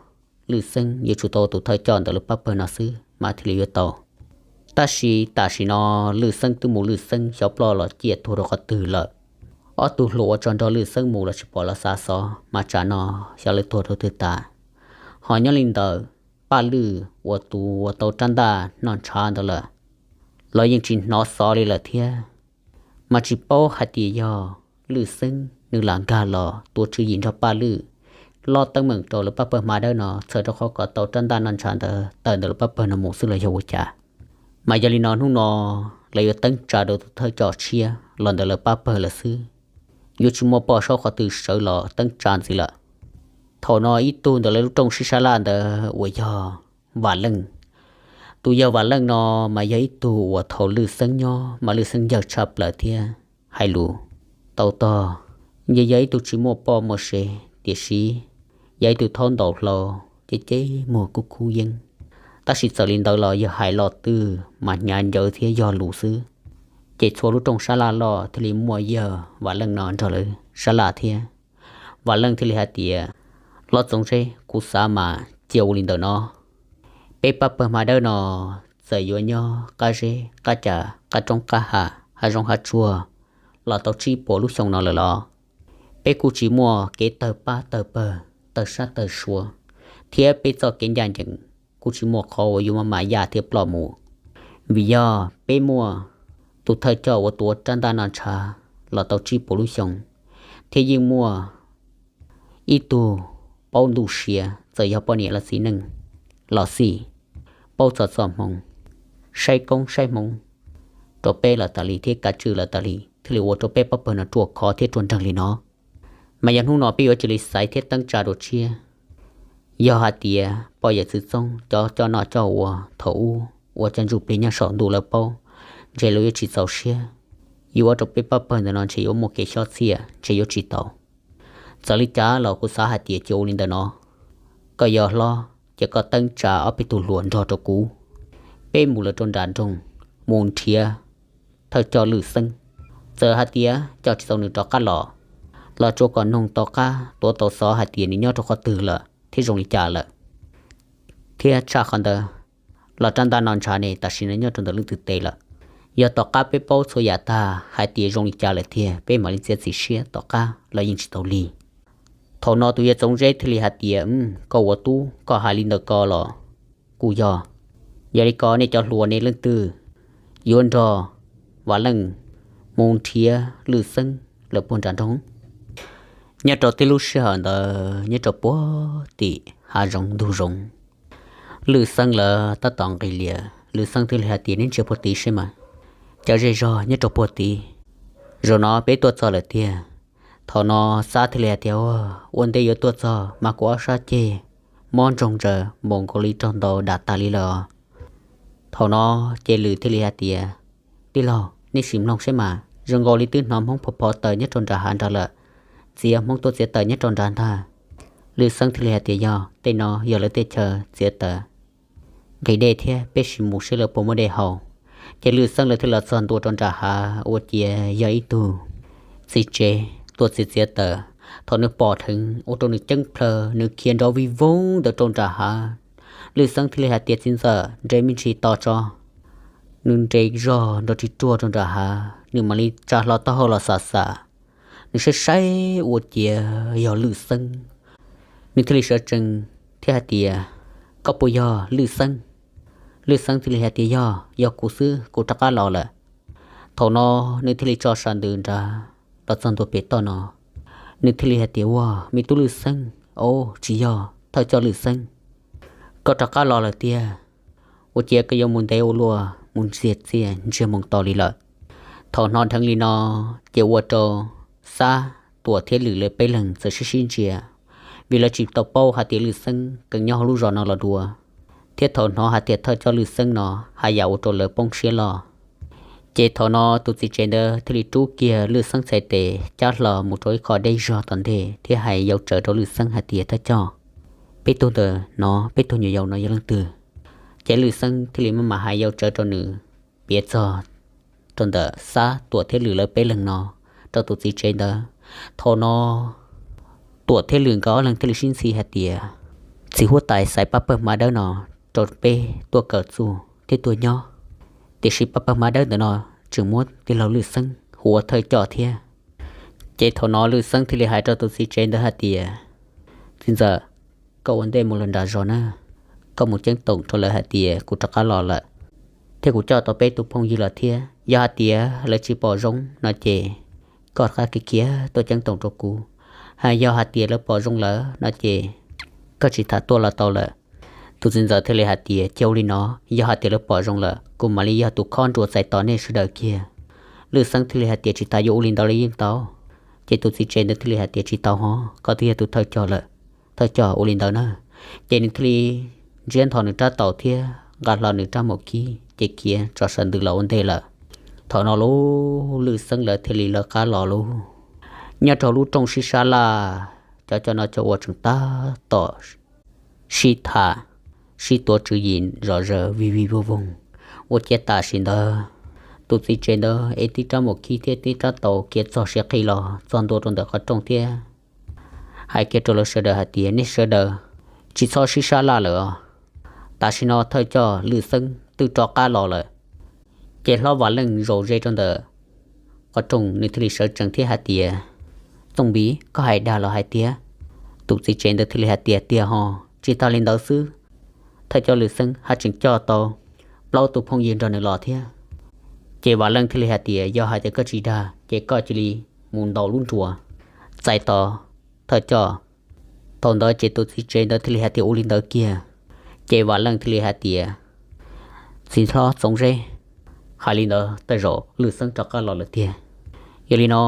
Lwj Xeeb yuav tsum tau ua tus thawj coj ntawm lub pab pawg no xwb mas thiaj li yuav tau. Tab sis tam sim no Lwj Xeeb twb mus Lwj Xeeb xyov ploj los ciaj tuag rau qhov twg lawm. Ob tug hluas uas tso nrog Lwj Xeeb mus los tsis pom los xav xov mas tsam no xyov lawv tuag rau twg tas. Ho nyob li ntawm Paj Lwj uas tus uas tau rab ntaj noj ntshav ntawd lawm los yeej tsis hnov xov li lawm thiab. Mas tsis paub hais tias yog Lwj Xeeb nws lam nkag los tua tswv yim nrog Paj Lwj, lob teeb meem rau lawv pab pawg Hma Dawb no txhawm rau qhov kom tau rab ntaj noj ntshav ntawd tawm ntawm lawv pab pawg no mus xwb los yog ua cas. Mas yog li no hnub no lawv yuav teeb tsa rau tus thawj coj tshiab los ntawm lawv pab pawg lawm xwb, yuav tsis muaj poj saub qhov twg sawv los teeb tsa ntxiv lawm. Thaum no ib tug ntawm lawv lub rooj sib sab laj ntawd uas yog Vam Leej. Tus yawg Vam Leej no mas yog ib tug uas thaum Lwj Xeeb nyob mas Lwj Xeeb ncawg tshaj plaws thiab hais lus tau tog. Yog, yog ib tug tsis muaj poj muaj sev tiam sis yog ib tug thaub ntaus hlau, ceb ceb muag kub kub yeeb. Tab sis txawm li ntawd los yog hais lo twg mas hnyav ncaws thiab yog lus xwb. Ces txhua lub rooj sab laj loj thiaj li muaj yawg Vam Leej no nrog lawv sab laj thiab. Vam Leej thiaj li hais tias, Lob Txoov Zeb, kuv xav mas cia ua li ntawm no. Peb pab pawg Hma Dawb no txawm yuav nyob qab zeb qab ca, qab roob qab hav, hav zoov hav tsuag los tau tsib puas lub xyoo no lawm los peb kuj tsis muaj kev tawg pab tawg pawg, tawg sab tawg sua, thiab peb txoj kev ncaj ncees kuj tsis muaj qhov uas yuav maj mam yaj thiab ploj mus. Vim yog peb muaj tus thawj coj uas tuav rab ntaj noj ntshav los tau tsib puas lub xyoo, thiab yeej muaj ib tug paub ntuj sia, txawm yog poj niam los txiv neej los xij, paub txog txoj hmoov, saib koob saib hmoov rau peb lawm tas li thiab kav tswj lawm tas li, thiaj li ua rau peb pab pawg no ruaj khov thiab ruaj nreeg li no. Mas yog hnub no peb yuav cia li xaiv thiab teeb tsa dua tshiab. Yog hais tias poj yawm txwv txoob cov coj noj coj ua thaum ub ua cov ntsuj plig nyob saum ntuj lawv paub, ntshe lawv yuav tsis txaus siab, yuav ua rau peb pab pawg ntawm no ntshe yuav muaj kev xyob txhiaj, ntshe yuav tsis tau. Txawm li cas los kuv xav hais tias cia ua li ntawm no, koj yog hlob ces koj teeb tsa ob peb tug hluas nrog rau kuv, peb mus lawm rau nram nroog, mus nrhiav thawj coj Lwj Xeeb. Txawm hais tias coj tsis tau nws rov qab los, los tsuav kom noog tom qab tuav tau xov hais tias nws nyob rau qhov twg lawm thiab zoo li cas lawm. Thiab tshaj qhov ntawd los rab ntaj noj ntshav ne tam sim no nyob rau ntawm leej twg tes lawm. Yog tom qab peb paub txhua yam tag hais tias zoo li cas lawm tiag peb mam li txiav txim siab tom qab los yeej tsis tau li. Thaum no tus yawg Txoov Zeb thiaj li hais tias, Koj ua tub koj hais li ntawm ko los kuj yog. Yog li ko nej cov hluas nej leej twg yuav nrog Vam Leej mus nrhiav Lwj Xeeb lawm puag nram nroog. Nyob rau tib lub sij hawm ntawd nyob rau puag tim hav zoov ntug zoov, Lwj Xeeb lawv tab tom nqis lias. Lwj Xeeb thiaj li hais tias, Neb ntsia puag tid seb mas, cov zej zog nyob rau puag tid. Zaum no peb tuaj txog lawm tiag. Thaum no Xab thiaj li hais tias, Ua ntej yuav tuaj txog mas kuv ob sab ceg mob ntsoog ntsaws npaum nkaus li raug ntaus dam tas li lawm. Thaum no ces Lwm thiaj li hais tias, Tij laug, nej sim mloog seb mas, zoo nkaus li twb hnov Hmoob phov phov taws nyob rau nram hav nrad lawm. Txiv, yog Hmoob tuaj txiav taws nyob rau nrad ntag. Lwj Xeeb thiaj li hais tias, Yog, tej no yog lawv tej chaw txiav taws nqhis dej thiab, peb sim mus seb lawv puas muaj dej haus. Ces Lwj Xeeb lawv thiaj los txog ntua rau nram hav ua ciav yog ib tug txiv tsev tuaj txiav txiav taws. Thaum nws pom dheev ua rau nws ceeb plhaw, nws khiav nrov vij voog ntawd rau nram hav. Lwj Xeeb thiaj li hais tias, Txiv ntxawm, nres me ntsis tos tso. Nws nres zog nrov ris ruag rau nram hav, nws mam li tsa hlo taub hau los xam xam. Nws saib saib ua ciav yog Lwj Xeeb, nws thiaj li sawv tsees thiab hais tias, Koj puas yog Lwj Xeeb? Lwj Xeeb thiaj li hais tias, Yog, yog kuv xwb, kuv rov qab los lawm. Thaum no nws thiaj li tso sam ntws nrad los txog ntua pem toj no. Nws thiaj li hais tias, Ua, me tub Lwj Xeeb, o, tsis yog, thawj coj Lwj Xeeb, koj rov qab los lawm tiag. Ua ciav koj yuav mus ntev ua luaj, mus ntxias txiaj ntsiag moo to li lawm. Thaum hnov dheev li no, ces ua rau Xab, Tuam thiab Lwm lawv peb leeg txawm sib sib ntsia, vim lawv tsis tau paub hais tias Lwj Xeeb kheev nyob hauv lub zos no los dua, thiab thaum hnov hais tias thawj coj Lwj Xeeb no, haj yam ua rau lawv poob siab loj. Ces thaum no tus txiv tsev ntawd thiaj li rub kiag Lwj Xeeb txhais tes cab hlo mus rau ib qho deb zog tom ntej thiab hais yau tsawv rau Lwj Xeeb hais tias, Thawj coj, peb tuaj ntawm no, peb tug nyuam yaus no yog leej twg? Ces Lwj Xeeb thiaj li maj mam hais yau tsawv rau nws piav txog rau ntawm Xab, Tuam thiab Lwm lawv peb leeg no rau tus txiv tsev ntawd. Thaum no Tuam thiab Lwm nkawd ob leeg thiaj li sib ntxhi hais tias, Txiv huab tais xaiv pab pawg Hmab Dawb no rau peb tuaj kawm txuj thiab tuaj nyob, tiam sis pab pawg Hmab Dawb ntawm no tseem muab tij laug Lwj Xeeb hu ua thawj coj thiab. Ces thaum no Lwj Xeeb thiaj li hais rau tus txiv tsev ntawd hais tias, Txiv ntxawm, koj ua ntej mus lawm nram zos na, koj mus ceeb toom rau lawv hais tias kuv rov qab los lawm, thiab kuv coj tau peb tus phooj ywg los thiab. Yog hais tias lawv tsis pom zoo no ces koj rov qab khiav tuaj ceeb toom rau kuv. Hos yog hais tias lawv pom zoo lawm no ces koj tsis tham tuaj los tau lawm. Tus txiv ntxawm thiaj li hais tias, Cia ua li no, yog hais tias lawv pom zoo lawm kuv mam li yog tus khob nruas txais tos nej sawv daws kiag. Lwj Xeeb thiaj li hais tias, Tsis tas yuav ua li ntawd los yeej tau. Ces tus txiv tsev ntawd thiaj li hais tias, Tsis tau hos, koj twb yog tus thawj coj lawm. Thawj coj ua li ntawd na. Ces nws thiaj li ntsiab nthos nws rab taus thiab nqa hlo nws rab maum khib ces khiav tso saw ntws los ua ntej lawm. Thaum no lub Lwj Xeeb lawv thiaj li lawv qab los lub, nyob rau lub rooj sib sab laj, cov coj noj coj ua tseem tab tom sib tham, sib tuav tswv yim zom zaws vij vij voog voog. Ua ciav tam sim ntawd tus txiv tsev ntawd ev tib rab maum khib thiab tib rab taus khiav txog siav qhi los txog ntua rau ntawm qhov rooj thiab hais kiag rau lawv sawv daws hais tias, Nej sawv daws tsis txhob sib sab laj lawm os. Tam sim no thawj coj Lwj Xeeb twb rov qab los lawm. Ces hlob Vam Leej zaum ze rau ntawm qhov rooj, nws thiaj li sawv tsees thiab hais tias, Txooj Npiv, koj hais dag los hais tiag? Tus txiv tsev ntawd thiaj li hais tias, Tiag hos, tsis tas li ntawd xwb, thawj coj Lwj Xeeb haj tseem coj tau plaub tus phooj ywg nrog nws los thiab. Ces Vam Leej thiaj li hais tias, Yog hais tias koj tsis dag ces koj cia li mus ntaus lub nruas txais tos thawj coj. Thaum ntawd ces tus txiv tsev ntawd thiaj li hais tias, Ua li ntawd kiag. Ces Vam Leej thiaj li hais tias, Txiv hlob Txoov Zeb, hais li ntawd tej zaum Lwj Xeeb rov qab los lawm tiag. Yog li no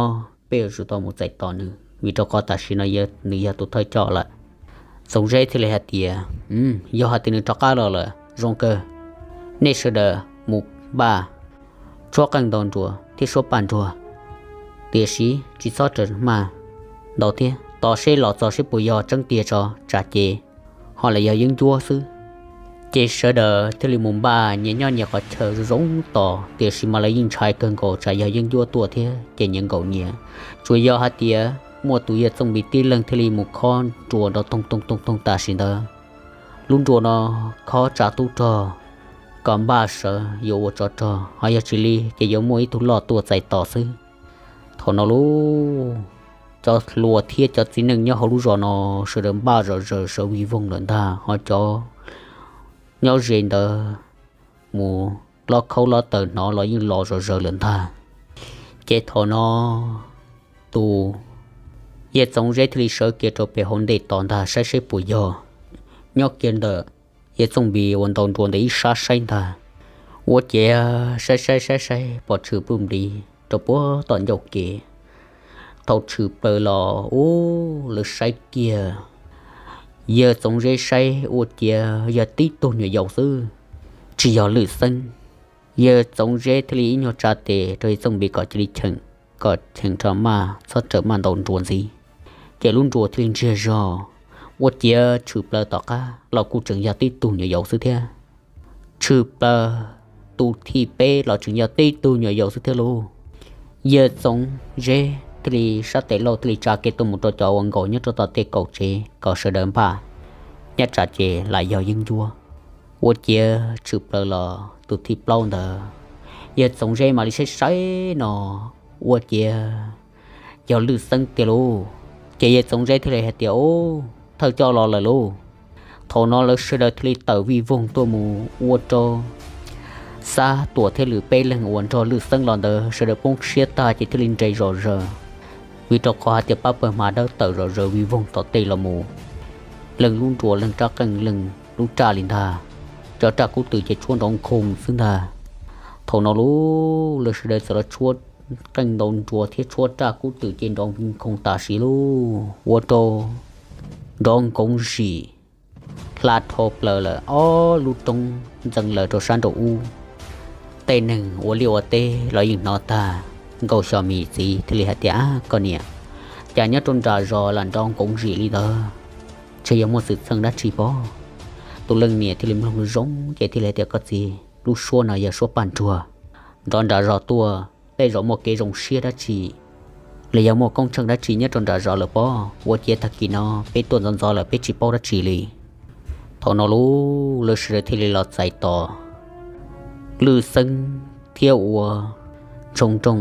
peb yuav tsum tau mus txais tos nws, vim rau qhov tam sim no nws yog tus thawj coj lawm. Txoov Zeb thiaj li hais tias, Yog hais tias nws rov qab los lawm zoo kawg, nej sawv daws mus npaj tshuab qeej ntaus nruas thiab suab paj nruag, tiam sis tsis txhob rawm maj ntaus thiab, tos seb los txog seb puas yog tseeb tiag tso, tsam ces ho los yog yeeb ncuab xwb. Ces sawv daws thiaj li mus npaj nyias nyob nyias qhov chaw zoo tos, tiam sis mas lawv yeej ntshai kawg nkaus tsam yog yeeb ncuab tuaj thiab ces nyias nkaum nyias. Tsuas yog hais tias muaj tus yawg Txooj Npiv tib leeg thiaj li mus khob nruas nrov toog toog toog toog tam sim ntawd. Lub nruas no khob tsa tub rog kom npaj sawv yuav ua tsov rog, ho yog tsis li ces yuav muaj ib tug loj tuaj txais tos xwb. Thaum no lub, cov hluas thiab cov txiv neej nyob hauv lub zos no sawv daws npaj zom zaws sawv vij voog lawm ntag, ho cov nyob ze ntawd mus lob khaub lob taws hnov los yeej los zom zaws lawm ntag. Ces thaum no tus yawg Txoov Zeb thiaj li sawv kiag rau pem hauv ntej tos ntag saib seb puas yog. Nyob kiag ntawm yawg Txooj Npiv uas ntaus nruas ntawm ib sab saib ntag, ua ciav saib saib saib saib pom tshwm pluj nplis rau puag tom ncauj kev. Thaum tshwm plaws los ub, lawv saib kiag yawg Txoov Zeb saib ua ciav yog tib tug nyuam yaus xwb, tsis yog Lwj Xeeb. Yawg Txoov Zeb thiaj li ib nyuag tsa tes rau yawg Txooj Npiv kom cia li cheem, kom cheem rau maj txhob rawm maj ntaus nruas ntxiv. Ces lub nruas thiaj li ntsiag zog, ua ciav tshwm plaws tom qab los kuj tseem yog tib tug nyuam yaus xwb thiab. Tshwm plaws tus thib peb los tseem yog tib tug nyuam yaus xwb thiab lauj. Yawg Txoov Zeb thiaj li sab tes lauj thiaj li tsa kev tuaj mus rau cov uas nkaum nyob rau tom tej kaum tsev kom sawv daws npaj, nyob tsam ces lam yog yeeb ncuab. Ua ciav tshwm plaws los tus thib plaub ntawd, yawg Txoov Zeb mam li saib saib no, ua ciav yog Lwj Xeeb tiag lauj. Ces yawg Txoov Zeb thiaj li hais tias, Ub, thawj coj los lawm lauj. Thaum no lawv sawv daws thiaj li tawm vij voog tuaj mus ua rau Xab, Tuam thiab Lwm peb leeg uas nrog Lwj Xeeb los ntawd sawv daws poob siab tag ces thiaj li nres zom zaws, vim rau qhov hais tias pab pawg hma dawb tawm zom zaws vij voog tom tej los mus. Leej lub nruas leej rab qeej leej lub raj li ntag, cov raj kub twm ces tshuab nrov nkhoos xwb ntag. Thaum no lub lawv sawv daws txawm los tshuab qeej ntaus nruas thiab tshuab raj kub twm ces nrov nkhoos tam sim lauj, ua rau nrov nkoov zim hla dhau plaws lawm ob lub roob ntxeev lawm rau sab nraum ub. Tej neeg ua liaj ua teb los yeej hnov tag. Nkauj Xyos Mis txiv thiaj li hais tias, Ab koj niam, cas nyob rau nram zos lam nrov nkoov zim li ntawd, ntshe yog muaj xwm txheej dab tsi pob? Tus leej niam thiaj li mloog zoo ces thiaj li hais tias, Koj txiv, lub suab no yog suab paj nruag, nrov nram zos tuaj tej zaum muaj kev zoo siab dab tsi los yog muaj koob tsheej dab tsi nyob rau nram zos lawm pob. Ua ciav tag kis no peb tuaj ntxov ntxov lawm peb tsis paub dab tsi li. Thaum no lub lawv sawv daws thiaj li los txais tos Lwj Xeeb thiab ua Ntshoo Nrooj,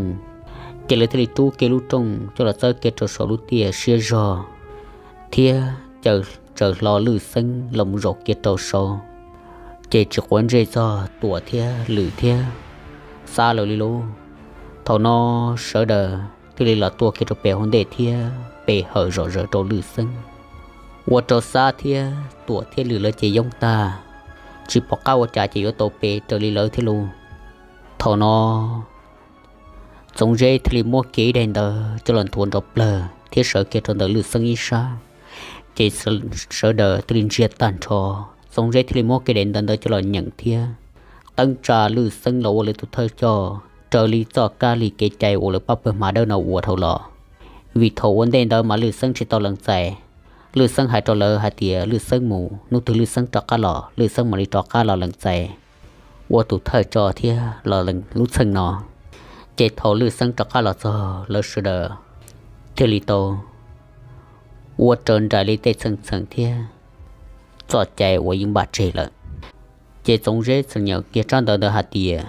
ces lawv thiaj li rub kiag lub rooj coj los txawb kiag rau saum lub tiaj siab zog thiab tsaws hlo Lwj Xeeb los mus zaum kiag rau saud, ces tsis quav ntsej txog Tuam thiab Lwm thiab Xab lawm li lauj. Thaum no sawv daws thiaj li los tuaj kiag rau pem hauv ntej thiab pe hawm zom zaws rau Lwm Xeeb, ua rau Xab thiab Tuam thiab Lwm lawv ces yoob tag, tsis pom qab ua cas ces yuav tau pe raws li lawv thiab lauj. Thaum no Txoov Zeb thiaj li muab kiag ib daim ntawv coj los nthuav nrov plawg thiab sawv kiag rau ntawm Lwm Xeeb ib sab, ces sawv daws thiaj li ntsia tag nrho. Txoov Zeb thiaj li muab kiag daim ntawv ntawd coj los nyeem thiab qeeb tsa Lwm Xeeb los ua lawv tus thawj coj raws li txoj kab li kev cai uas lawv pab pawg hma dawb no ua dhau los. Vim thaum ua ntej ntawd mas Lwm Xeeb tsis tau lees txais. Lwm Xeeb hais rau lawv hais tias Lwm Xeeb mus, hnub twg Lwm Xeeb rov qab los Lwm Xeeb mam li rov qab los lees txais ua tus thawj coj thiab los lees lub txheej no. Ces thaum Lwm Xeeb rov qab los txog, lawv sawv daws thiaj li tau ua raws nraim li tej txheej txheem thiab txoj cai uas yeej npaj tseg lawm. Ces Txoov Zeb txawm nyeem kiag tsab ntawv ntawd hais tias,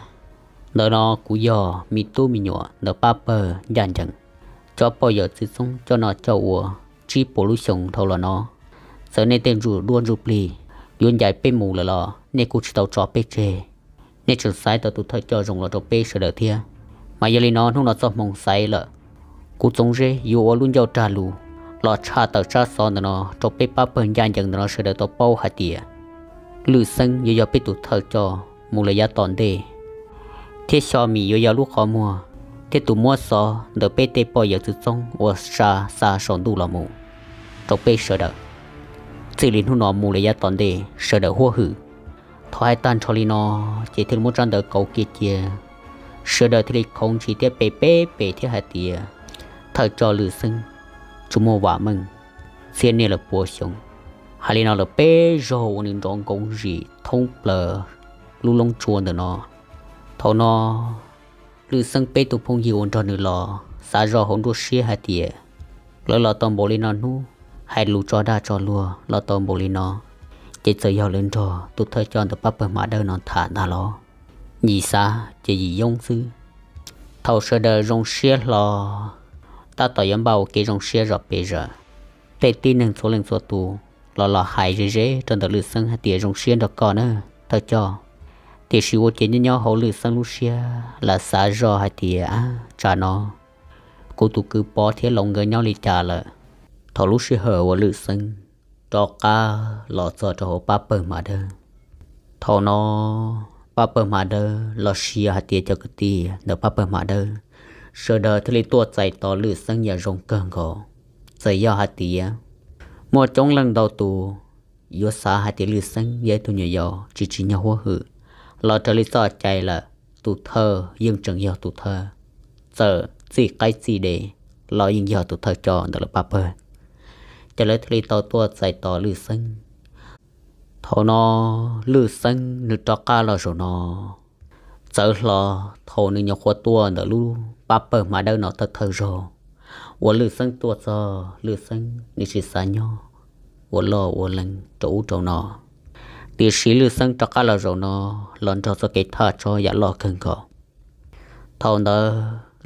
ntawm no kuv yog me tub me nyuam ntawm pab pawg ncaj ncees, cov poj yawm txwv txoob coj noj coj ua tsib puas lub xyoo dhau los no, txawm nej tej ntsuj duab ntsuj plig yuav ncaim peb mus lawm los nej kuj tsis tau tso peb tseg. Nej tseem xaiv tau tus thawj coj zoo los rau peb sawv daws thiab. Mas yog li no hnub no txoj hmoo xaiv lawm, kuv Txoov Zeb yuav ua lub ncauj rag lus los tshaj tawm tsab xov ntawm no rau peb pab pawg ncaj ncees ntawm no sawv daws tau paub hais tias Lwm Xeeb yuav yog peb tus thawj coj mus lawm yav tom ntej, thiab Xyo Mim yuav yog lub qhov muag thiab tus muab xov ntawm peb tej poj yawm txwv txoob uas xa xa saum ntuj los mus rau peb sawv daws, txij li hnub no mus lawm yav tom ntej sawv daws huab hwm. Thaum hais tag nrho li no, ces thiaj li muab tsab ntawv kauv kiag cia, sawv daws thiaj li khoov ntshis thiab pe peb pem thiab hais tias, thawj coj Lwm Xeeb tsuas muaj vam meej txhiab niaj lawm puas xyoo. Hais li no lawm peb zaug uas nws nrov nkoov zim thoob plaws lub loob tsua ntawm no. Thaum no Lwm Xeeb peb tus phooj ywg uas nrog nws los xav zoj hauv nruab siab hais tias, lawv los tau npaum li no hnub, hais lus tso dag tso luag los tau npaum li no, ces txawm yog lawv nrog tus thawj coj ntawm pab pawg hma dawb no tham ntag los. Yim xav ces yim yoob xwb. Thaum sawv daws zoo siab hlo, tab tom yuav npaj ua kev zoo siab zom pes zaws, tej tib neeg txhua leej txhua tus los los hais ze ze rau ntawm Lwm Xeeb hais tias zoo siab nrog koj na, thawj coj. Tiam sis ua ciav nyob nyob hauv Lwm Xeeb lub siab lam xav zoj hais tias, ab, tsam no kuv tus kwv Pov thiab Loov nkawd nyob li cas lawm. Thaum lub sij hawm uas Lwm Xeeb rov qab los txog rau hauv pab pawg hma dawb, thaum no pab pawg hma dawb los sis hais tias cov kwv tij ntawm pab pawg hma dawb, sawv daws thiaj li tuaj txais tos Lwm Xeeb yam zoo kawg nkaus. Txawm yog hais tias muaj coob leej ntau tus yuav xav hais tias Lwm Xeeb yog ib tug nyuam yaus tsis tsim nyog huab hwm, los raws li txoj cai lawm, tus thawj yeej tseem yog tus thawj, txawm txij qaib txij dev los yeej yog tus thawj coj ntawm lawv pab pawg. Ces lawv thiaj li tau tuaj txais tos Lwm Xeeb. Thaum no Lwm Xeeb nws rov qab los zaum no, txawv hlo thaum nws nyuam qhuav tuaj ntawm lub pab pawg hma dawb no thawj thawj zaug, uas Lwm Xeeb tuaj txog Lwm Xeeb nws tsis xav nyob ua loj ua lees rau ub rau no. Tiam sis Lwm Xeeb rov qab los zaum no los nrog txoj kev thaj tsob yam loj kawg nkaus. Thaum ntawd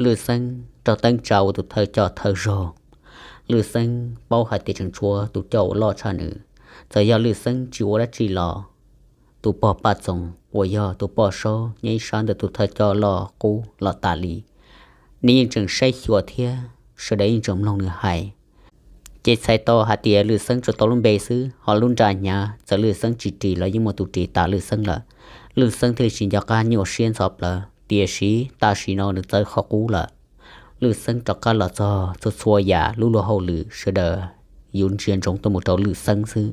Lwm Xeeb raug teeb tsa ua tus thawj coj thawj zaug, Lwm Xeeb paub hais tias tseem tshuav tus coj uas loj tshaj nws. Txawm yog Lwm Xeeb tsis ua dab tsi los, tus pog Paj Txoos uas yog tus poj saub nyob ib sab ntawm tus thawj coj loj qub los tas li, nws yeej tseem saib xyuas thiab sawv daws yeej tseem mloog nws hais. Ces txhais tau hais tias Lwm Xeeb tsuas tau lub npe xwb, ho lub nra hnyav txawm Lwm Xeeb tsis ris los yeej muaj tus ris tas Lwm Xeeb lawm. Lwm Xeeb thiaj li tsis nco qab nyuaj siab ntxhov plawv, tiam sis tam sim no nws txawv qhov qub lawm. Lwm Xeeb rov qab los txog, txhua txhua yam lub luag hauj lwm sawv daws yuav ntsia ntsoov tuaj mus rau Lwm Xeeb xwb.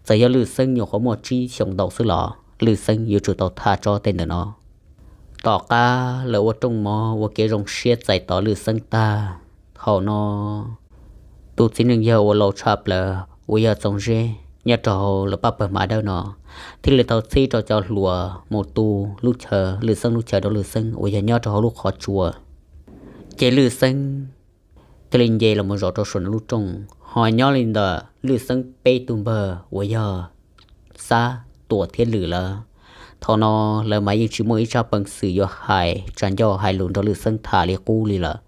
Txawm yog Lwm Xeeb nyuam qhuav muaj tsib xyoos ntau xwb los Lwm Xeeb yuav tsum tau thaj tsob tej ntawm no. Tom qab lawv ua rooj mov ua kev zoo siab txais tos Lwm Xeeb tag, thaum no tus txiv neej yawg uas laus tshaj plaws uas yog Txoov Zeb nyob rau hauv lawv pab pawg hma dawb no thiaj li tau txib rau cov hluas mus tu lub chaw, Lwm Xeeb lub chaw rau Lwm Xeeb uas yog nyob rau hauv lub qhov tsua. Ces Lwm Xeeb thiaj li nce los mus zaum rau saum nws lub rooj, ho nyob li ntawm Lwm Xeeb peb tus npawg uas yog Xab, Tuam thiab Lwm lawv, thaum no lawv mas yeej tsis muaj ib tsab peev xwm yuav hais tsa ncauj hais lus nrog Lwm Xeeb tham li qub li lawm.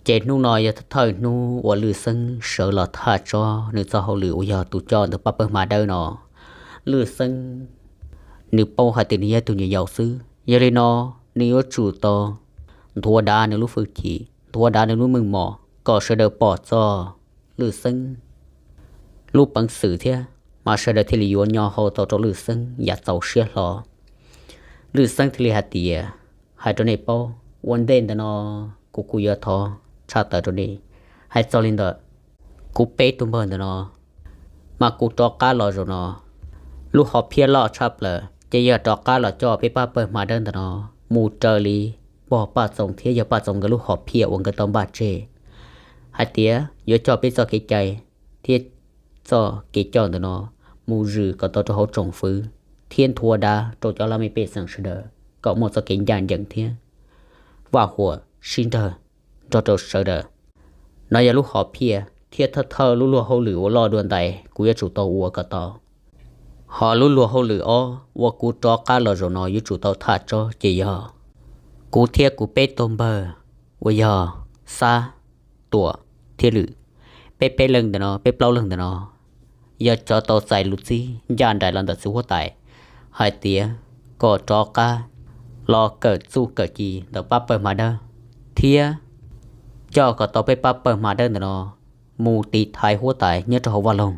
Ces hnub no yog thawj hnub uas Lwm Xeeb sawv los thaj tsob nws txoj hauj lwm uas yog tus coj ntawm pab pawg hma dawb no. Lwm Xeeb nws paub hais tias nws yog tus nyuam yaus xwb, yog li no nws yuav tsum tau nthuav dav nws lub hwj chim, nthuav dav nws lub meej mom kom sawv daws pom txog Lwj Xeeb lub peev xwm thiab, mas sawv daws thiaj li yuav nyo hau tau rau Lwj Xeeb yam txaus siab hlo. Lwj Xeeb thiaj li hais tias, hais rau nej paub, ua ntej ntawm no kuv kuj yuav thov tshaj tawm rau nej. Hais txog li ntawm kuv peb tug npawg ntawm no, mas kuv rov qab los zaum no, lub hom phiaj loj tshaj plaws ces yog rov qab los coj peb pab pawg hma dawb ntawm no mus raws li pog Paj Txoos thiab yawg Paj Txoos nkawd lub hom phiaj uas nkawd tau npaj tseg hais tias yuav coj peb txoj kev cai thiab txoj kev coj ntawm no mus zwm kom tau rau hauv tsoom fwv thiab nthuav dav rau cov laj mej pej xeem sawv daws kom muaj txoj kev ncaj ncees thiab vaj huam sib nrawg nrog rau sawv daws. No yog lub hom phiaj thiab thawj thawj lub luag hauj lwm uas loj dua ntais kuv yuav tsum tau ua kom tau. Ho lub luag hauj lwm ob uas kuv rov qab los zaum no yuav tsum tau thaj tsob ces yog kuv thiab kuv peb tug npawg uas yog Xab, Tuam thiab Lwm, peb peb leeg ntawm no, peb plaub leeg ntawm no yog cov tau txais lus txib ncaj nraim los ntawm txiv huab tais hais tias kom rov qab los kawm txuj kawm ci ntawm pab pawg hma dawb thiab coj kom tau peb pab pawg hma dawb ntawm no mus tiv thaiv huab tais nyob rau hauv vaj loog.